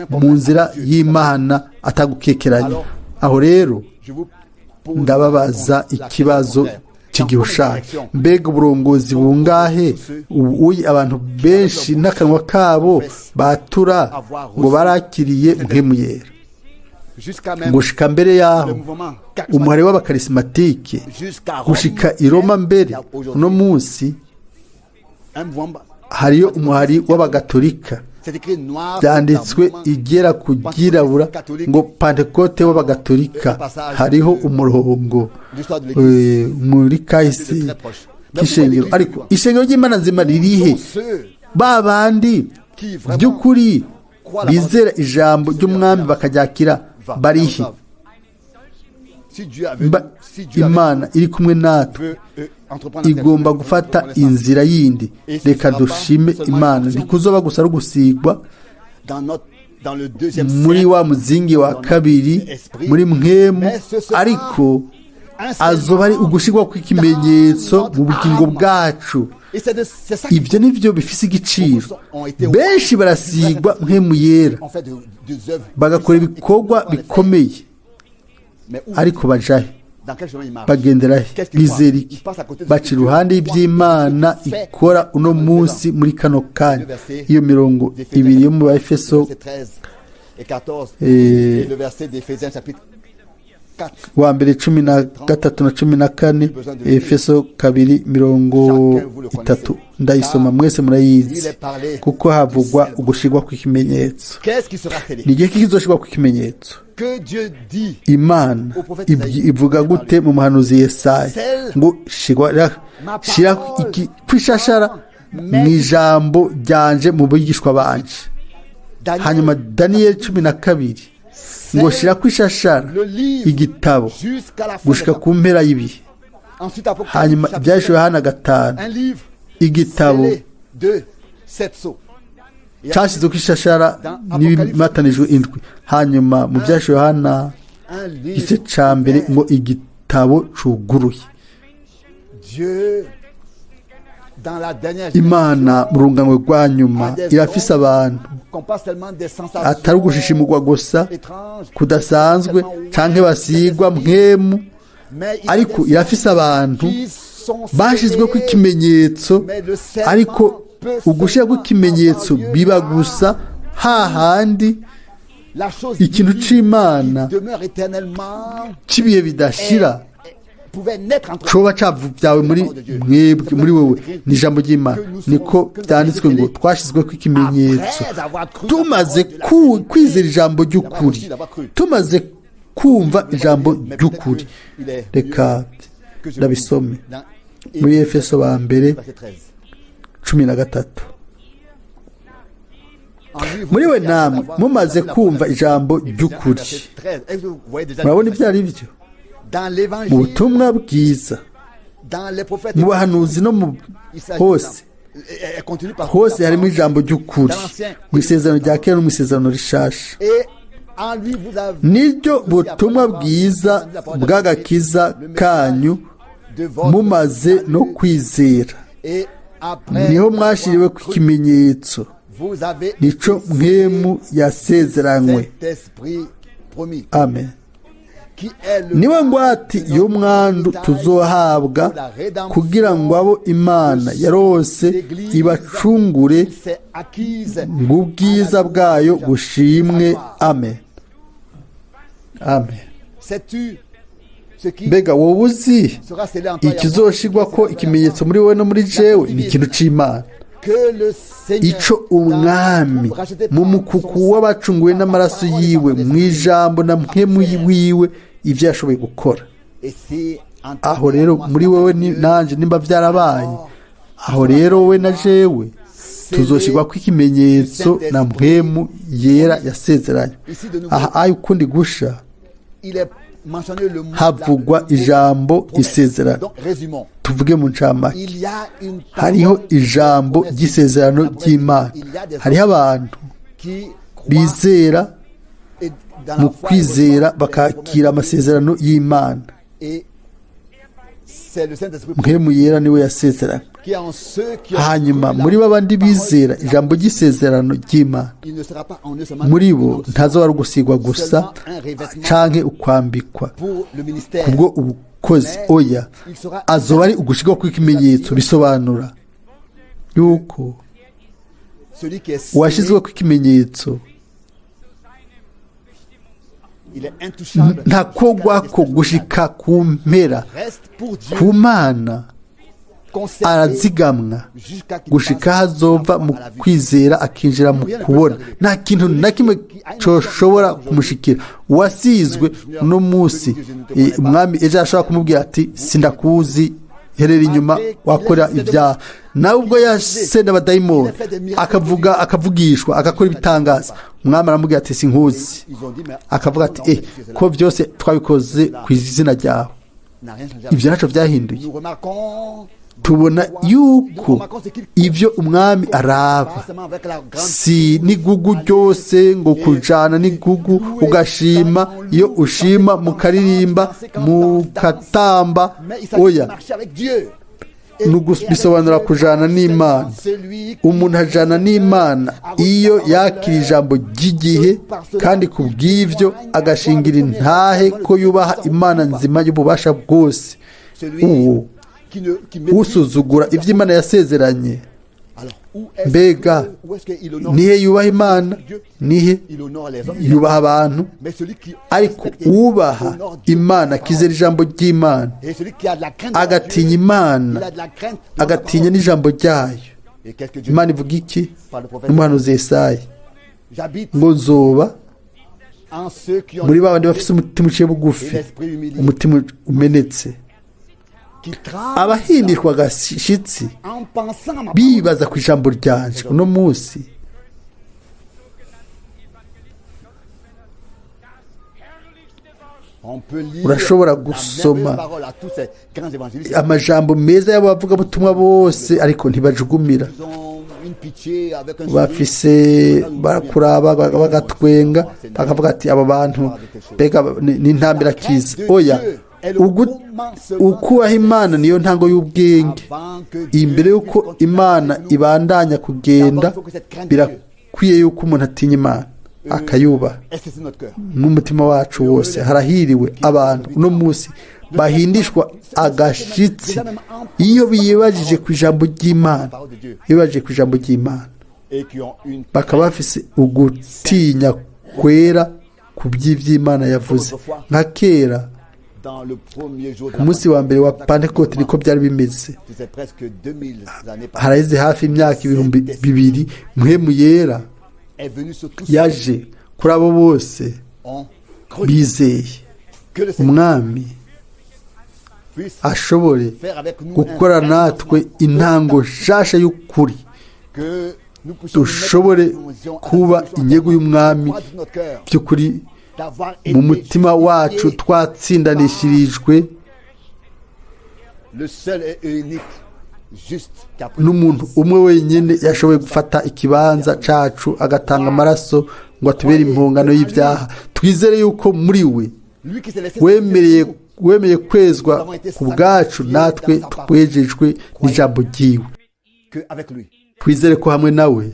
mu nzira y'Imana atagukekeranya. Aho rero ndababaza ikibazo cy'igihushanya: mbega uburongozi bungahe ubu abantu benshi n'akanwa kabo batura ngo barakiriye Mpwemu Yera, gushika mbere yaho umuhari w'abakarisimatike, gushika i Roma mbere, uno munsi hariyo umuhari w'abagatolika. Byanditswe igera ku ryirabura ngo Pantekote w'abagatolika. Hariho umurongo muri kahise k'ishengero, ariko ishengero ry'Imana nzima ririhe? Ba bandi by'ukuri bizera ijambo ry'Umwami bakaryakira barihe? Imana iri kumwe natwe igomba gufata inzira yindi. Reka dushime Imana, ntikuzoba gusa ari ugusigwa muri wa muzingi wa kabiri muri mwemu, ariko azoba ari ugushirwa kw'ikimenyetso mu bugingo bwacu. Ibyo ni byo bifise igiciro. Benshi barasigwa Mpwemu Yera, bagakora ibikorwa bikomeye, ariko bajahe? Bagenderahe? Bizera iki? Baca iruhande y'iby'Imana ikora uno munsi muri kano kanya. Iyo mirongo ibiri yo mu Baefeso wa mbere 13 na 14, Efeso 2:30, ndayisoma, mwese murayizi, kuko havugwa ugushirwa kw'ikimenyetso. Ni igihe kizoshirwa kw'ikimenyetso? Imana ivuga gute mu muhanuzi Yesaya ngo shira kwishashara mu ijambo ryanje mu bigishwa banje? Hanyuma Daniyeli 12 ngo shira kwishashara igitabo gushika ku mpera y'ibihe. Hanyuma Ibyahishwe Yohana 5, igitabo cyashyizwe kwishashara n'ibimatanijwe indwi. Hanyuma mu Byahishwe Yohana igice ca mbere ngo igitabo cuguruye. Imana mu rungano rwa nyuma irafise abantu atari ugushishimurwa gusa kudasanzwe canke basigwa mwemu, ariko irafise abantu bashizwe ko ikimenyetso. Ariko ugushira kw'ikimenyetso biba gusa hahandi ikintu c'Imana c'ibihe bidashira coba cavyawe muri mwebwe, muri wewe, ni ijambo ry'Imana. Niko byanditswe ngo twashizwe ko ikimenyetso tumaze kwizera ijambo ry'ukuri, tumaze kumva ijambo ry'ukuri. Reka ndabisome muri Efeso ba mbere 13: muri we namwe mumaze kumva ijambo ry'ukuri. Murabona ibyo ari byo mu butumwa bwiza, mu bahanuzi no mu hose hose harimo ijambo ry'ukuri, mu isezerano rya kera no mu isezerano rishasha. Niryo butumwa bwiza bw'agakiza kanyu, mumaze no kwizera niho mwashiriwe ku kimenyetso, nico mwemu yasezeranywe. Amen. Niwe ngwate y'umwandu tuzohabwa kugira ngo abo Imana yarose ibacungure ngo ubwiza bwayo bushimwe. Amen, amen. Mbega wowe uzi ikizoshigwa ko ikimenyetso muri wowe no muri jewe? Ni ikintu c'Imana. Ico umwami mu mukuku w'abacunguwe n'amaraso yiwe, mu ijambo na mpwemu wiwe, ivyo yashoboye gukora. Aho rero muri wewe nanje nimba vyarabaye, aho rero wowe na jewe tuzoshirwa ko ikimenyetso na mpwemu yera yasezeranye. Aha ayo ukundi gusha havugwa ijambo isezerano. Tuvuge mu ncamake, hariho ijambo ry'isezerano ry'Imana. Hariho abantu bizera mu kwizera bakakira amasezerano y'Imana. Mpwemu yera niwe yasezerana. Hanyuma muri babandi bizera ijambo ry'isezerano ry'Imana, muri bo ntazoba ari ugusigwa gusa canke ukwambikwa kubwo ubukozi, oya, azoba ari ugushirwa kw'ikimenyetso. Bisobanura yuko uwashizwe kw'ikimenyetso ntakogwako gushika ku mpera. Ku Mana arazigamwa gushika hazova mu kwizera akinjira mu kubona. Nta kintu na kimwe coshobora kumushikira. Uwasizwe uno munsi, umwami ejo ashobora kumubwira ati sindakuzi, herera inyuma, wakora ibyaha. Nawe ubwo yasenda abadayimoni, akavuga, akavugishwa, agakora ibitangaza, umwami aramubwira ati sinkuzi. Akavuga ati ko byose twabikoze ku izina ryawe, ibyo ntacyo byahinduye. Tubona yuko ibyo umwami araba si n'igugu ryose, ngo kujana n'igugu ugashima, iyo ushima mukaririmba mukatamba, oya, bisobanura kujana n'Imana. Umuntu ajana n'Imana iyo yakira ijambo ry'igihe, kandi ku bw'ibyo agashingira intahe ko yubaha Imana nzima y'ububasha bwose. Uwo usuzugura ibyo Imana yasezeranye, mbega nihe yubaha Imana? Nihe yubaha abantu? Ariko ubaha Imana akizera ijambo ry'Imana, agatinya Imana, agatinya n'ijambo ryayo. Imana ivuga iki n'umuhanuzi Yesaya? Ngo nzoba muri ba bandi bafite umutima uciye bugufi, umutima umenetse, abahindishwa agashitsi bibaza ku ijambo ryanje. Uno munsi urashobora gusoma amajambo meza y'abavugabutumwa bose, ariko ntibajugumira. Bafise barakuraba bagatwenga, bakavuga ati aba bantu mbega ni intambirakiza. Oya, ukubaha Imana niyo ntango y'ubwenge. Imbere y'uko Imana ibandanya kugenda, birakwiye yuko umuntu atinya Imana akayubaha n'umutima wacu wose. Harahiriwe abantu uno munsi bahindishwa agashitsi iyo biyibajije ku ijambo ry'Imana, bibajije ku ijambo ry'Imana, bakaba bafise ugutinya kwera ku by'iby'Imana yavuze. Nka kera ku munsi wa mbere wa Pentekote niko byari bimeze. Haraheze hafi imyaka 2000, mpwemu yera yaje kuri abo bose bizeye. Umwami ashobore gukora natwe intango nshasha y'ukuri, dushobore kuba inyego y'umwami by'ukuri mu mutima wacu, twatsindanishirijwe n'umuntu umwe wenyine yashoboye gufata ikibanza cacu, agatanga amaraso ngo atubere impongano y'ibyaha. Twizere yuko muri we wemeye kwezwa ku bwacu, natwe twejejwe n'ijambo ryiwe. Twizere ko hamwe nawe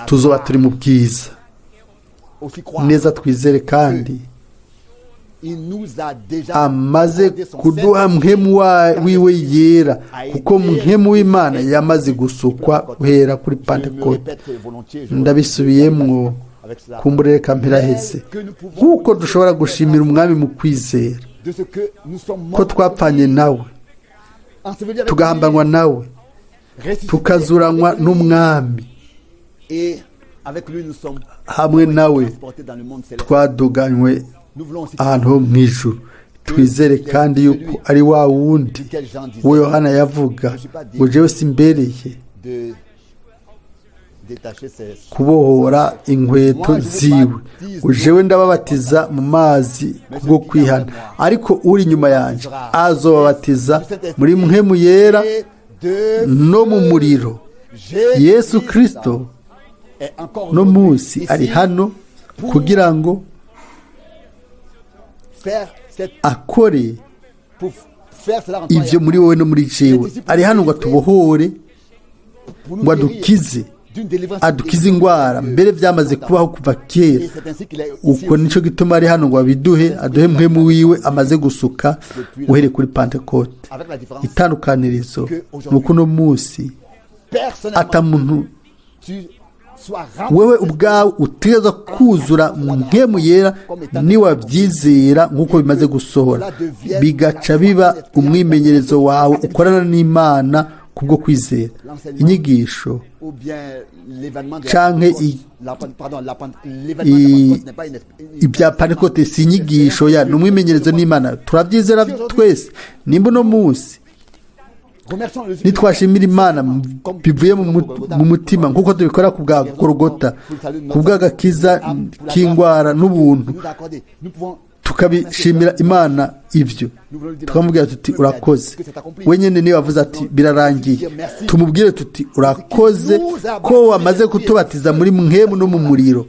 tuzoba turi mu bwiza neza. Twizere kandi Amaze kuduha mpwemu wiwe yera, kuko mpwemu w'Imana yamaze gusukwa guhera kuri Pantekote. Ndabisubiyemwo, kumbure reka mpiraheze. Nk'uko dushobora gushimira Umwami mu kwizera ko twapfanye nawe, tugahambanwa nawe, tukazuranywa n'Umwami, hamwe nawe twaduganywe ahantu ho mu ijuru. Twizere kandi yuko ari wa wundi uwo Yohana yavuga ngo: "Jewe simbereye kubohora inkweto ziwe, ngo jewe ndababatiza mu mazi kubwo kwihana, ariko uri inyuma yanjye azobabatiza muri mpwemu yera no mu muriro." Yesu Kirisito no munsi ari hano kugira ngo akore ibyo muri wowe no muri jewe. Ari hano ngo atubohore, ngo adukize, adukize indwara mbere byamaze kubaho kuva kera. Uko nicyo gituma ari hano ngo abiduhe, aduhe mpwemu wiwe amaze gusuka uhereye kuri Pantekote. Itandukanirizo ni uko uno munsi atamuntu wewe ubwawe utegerezwa kuzura mpwemu yera niwabyizera nk'uko bimaze gusohora, bigaca biba umwimenyerezo wawe ukorana n'Imana kubwo kwizera. Inyigisho canke ibya Pantekote si inyigisho, ya ni umwimenyerezo n'Imana. Turabyizera twese. Nimba uno munsi nitwashimira Imana bivuye mu mutima nk'uko tubikora ku bwa Gorogota, ku bw'agakiza k'indwara n'ubuntu, tukabishimira Imana ibyo, tukamubwira tuti: "Urakoze." Wenyine niyo wavuze ati: "Birarangiye." Tumubwire tuti: "Urakoze ko wamaze kutubatiza muri mpwemu no mu muriro."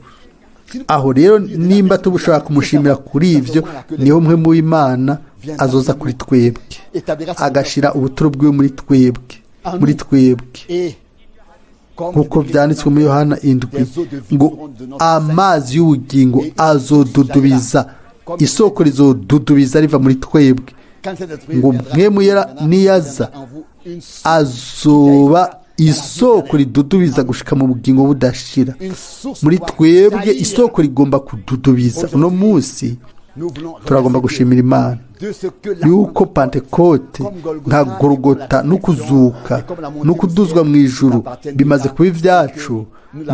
Aho rero nimba tubushobora kumushimira kuri ibyo, niho mpwemu w'Imana azoza kuri twebwe, agashyira ubuturo bwiwe muri twebwe, nk'uko byanditswe muri Yohana 7 ngo: "Amazi y'ubugingo azodudubiza, isoko rizodudubiza riva muri twebwe." Ngo mpwemu yera niyaza azoba isoko ridudubiza gushika mu bugingo budashira muri twebwe. Isoko rigomba kududubiza. Uno munsi turagomba gushimira Imana yuko Pantekote nka Gorogota no kuzuka no kuduzwa mu ijuru bimaze kuba ibyacu,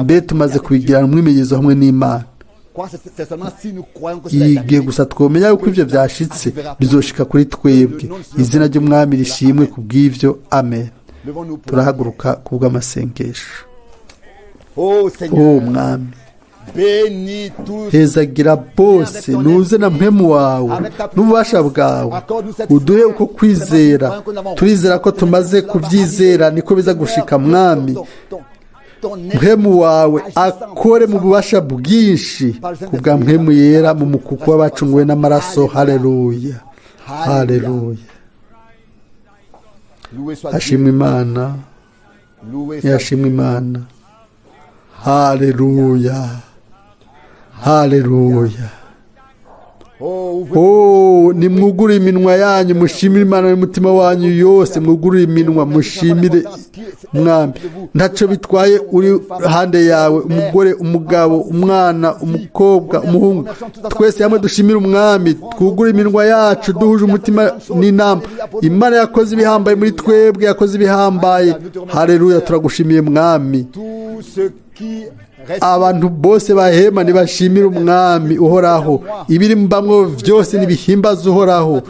mbe tumaze kubigirana umwimenyerezo hamwe n'Imana. Igihe gusa twomenya yuko ibyo byashitse, bizoshika kuri twebwe. Izina ry'Umwami rishimwe ku bw'ibyo. Amen. Turahaguruka ku bw'amasengesho. O Mwami, hezagira bose, nuze na mpwemu wawe n'ububasha bwawe, uduhe uko kwizera. Turizera ko tumaze kubyizera, niko biza gushika. Mwami, mpwemu wawe akore mu bubasha bwinshi ku bwa mpwemu yera mu mukuku w'abacunguwe n'amaraso. Haleluya, haleluya! Hashimwe Imana, yashimwe Imana! Haleluya, haleluya! Oh, nimwugure iminwa yanyu mushimire Imana n'umutima wanyu yose. Mwugure iminwa mushimire Mwami. Ntacyo bitwaye uri hande yawe, umugore, umugabo, umwana, umukobwa, umuhungu, twese hamwe dushimire Umwami. Twugure iminwa yacu duhuje umutima n'inama. Imana yakoze ibihambaye muri twebwe, yakoze ibihambaye. Haleluya! Turagushimiye, Mwami. Abantu bose bahema ntibashimire Umwami uhoraho, ibiri mbamwo byose ntibihimbaza Uhoraho.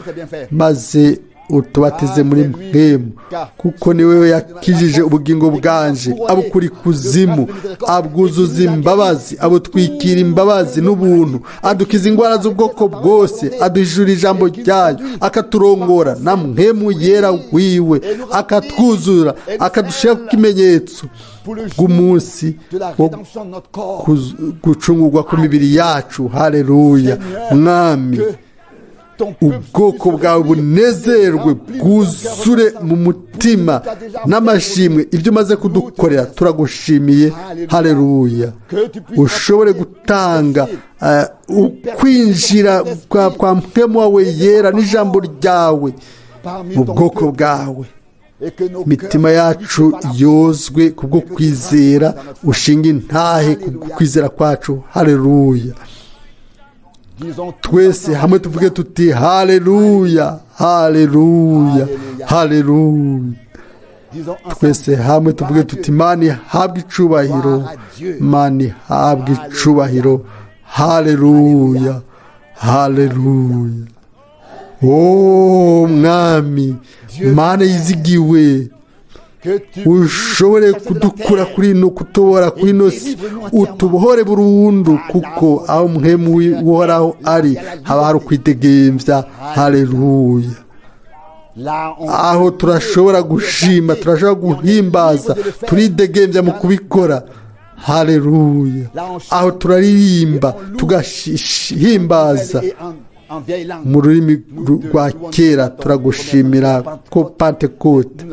Maze utubatize muri mpwemu, kuko niwe yakijije ubugingo bwanje abukura ikuzimu, abwuzuza imbabazi, abutwikira imbabazi n'ubuntu, adukiza indwara z'ubwoko bwose, aduhishura ijambo ryayo, akaturongora na mpwemu yera wiwe, akatwuzura, akadushyira ku kimenyetso bw'umunsi wo gucungurwa kw'imibiri yacu. Haleluya! Mwami. Ubwoko bwawe bunezerwe, bwuzure mu mutima n'amashimwe. Ibyo umaze kudukorera turagushimiye. Hareruya. Ushobore gutanga ukwinjira kwa mpemu wawe yera n'ijambo ryawe mu bwoko bwawe. Imitima yacu yozwe kubwo kwizera, ushinga intahe kubwo kwizera kwacu. Hareruya. Twese hamwe tuvuge tuti: "Haleluya, haleluya, haleluya." Twese hamwe tuvuge tuti: "Imana ihabwe icubahiro, Imana ihabwe icubahiro. Haleluya, haleluya." O Mwami Mana yizigiwe, ushobore kudukura kuri ino kutobora kuri ino si, utubohore burundu, kuko aho mpemu Uhoraho ari haba hari ukwidegemvya. Haleluya. Aho turashobora gushima, turashobora guhimbaza, turidegembya mu kubikora. Haleluya. Aho turaririmba, tugahimbaza mu rurimi rwa kera. Turagushimira ko Pantekote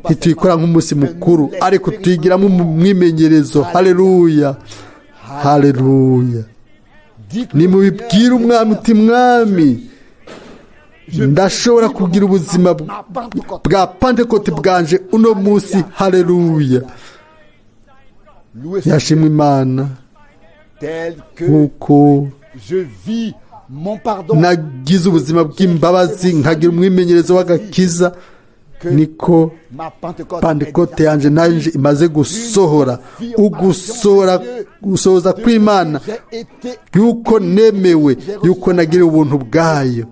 ntituyikora nk'umunsi mukuru, ariko tuyigiramo umwimenyerezo. Haleluya, haleluya. Nimubibwire Umwami uti: "Mwami, ndashobora kugira ubuzima bwa Pantekote bwanje uno munsi." Haleluya. Yashimwe Imana. Nk'uko nagize ubuzima bw'imbabazi, nkagira umwimenyerezo w'agakiza, niko Pantekote yanjye nanjye imaze gusohora, ugusohora, gusohoza kw'Imana, yuko nemewe, yuko nagiriwe ubuntu bwayo.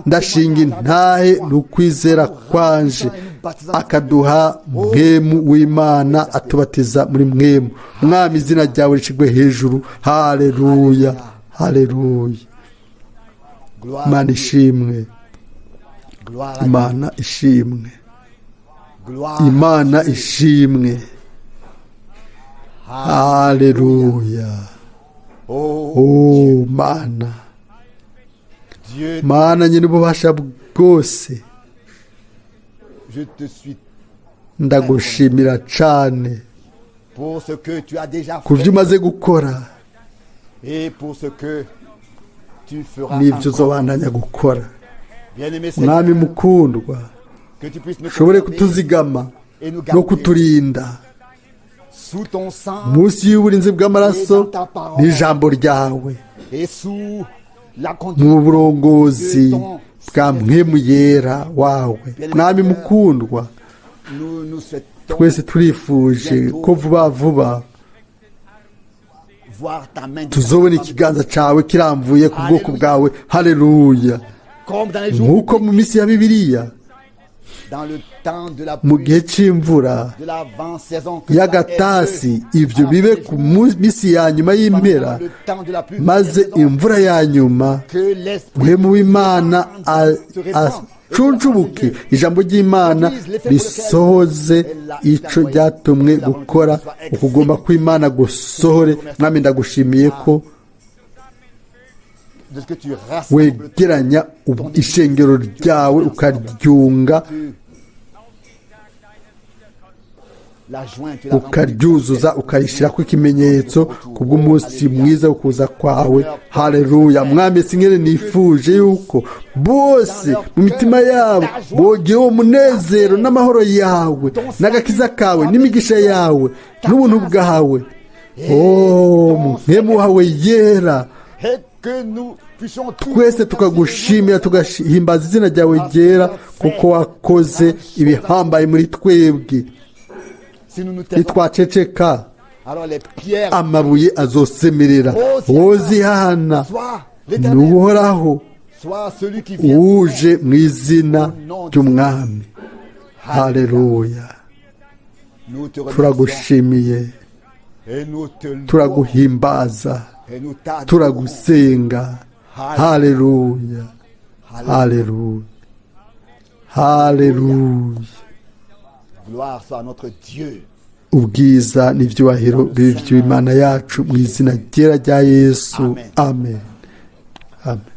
Ndashinga intahe ni ukwizera kwanje, akaduha Mpwemu w'Imana, atubatiza muri Mpwemu. Mwami, izina ryawe rishigwe hejuru. Haleluya, haleluya. Imana ishimwe, Imana ishimwe, Imana ishimwe. Haleluya. Oh Mana, Mana nyine ububasha bwose, ndagushimira cane ku byo umaze gukora n'ibyo uzobandanya gukora. Mwami mukundwa, ushobore kutuzigama no kuturinda munsi y'uburinzi bw'amaraso n'ijambo ryawe, mu burongozi bwa Mpwemu Yera wawe. Mwami mukundwa, twese turifuje ko vuba vuba tuzobona ikiganza cyawe kiramvuye ku bwoko bwawe. Haleluya. Nk'uko mu minsi ya Bibiliya, mu gihe cy'imvura y'agatasi, ibyo bibe ku minsi ya nyuma y'impera, maze imvura ya nyuma, Mpwemu w'Imana acuncubuke, ijambo ry'Imana risohoze ico ryatumwe gukora, ukugomba kw'Imana gusohore. Mwami, ndagushimiye ko wegeranya ishengero ryawe, ukaryunga, ukaryuzuza, ukarishyirako ikimenyetso kubw'umunsi mwiza wo kuza kwawe. Haleluya. Mwami, singene nifuje yuko bose mu mitima yabo bogira uwo munezero n'amahoro yawe n'agakiza kawe n'imigisha yawe n'ubuntu bwawe. Oh, Mpwemu wawe Yera, twese tukagushimira, tugahimbaza izina ryawe ryera, kuko wakoze ibihambaye muri twebwe. Nitwaceceka, amabuye azosemerera. Wozihana ni Uhoraho uje mu izina ry'Umwami. Haleluya. Turagushimiye, turaguhimbaza, turagusenga. Haleluya, haleluya, haleluya. Ubwiza n'ibyubahiro by'Imana yacu mu izina ryera rya Yesu. Amen, amen.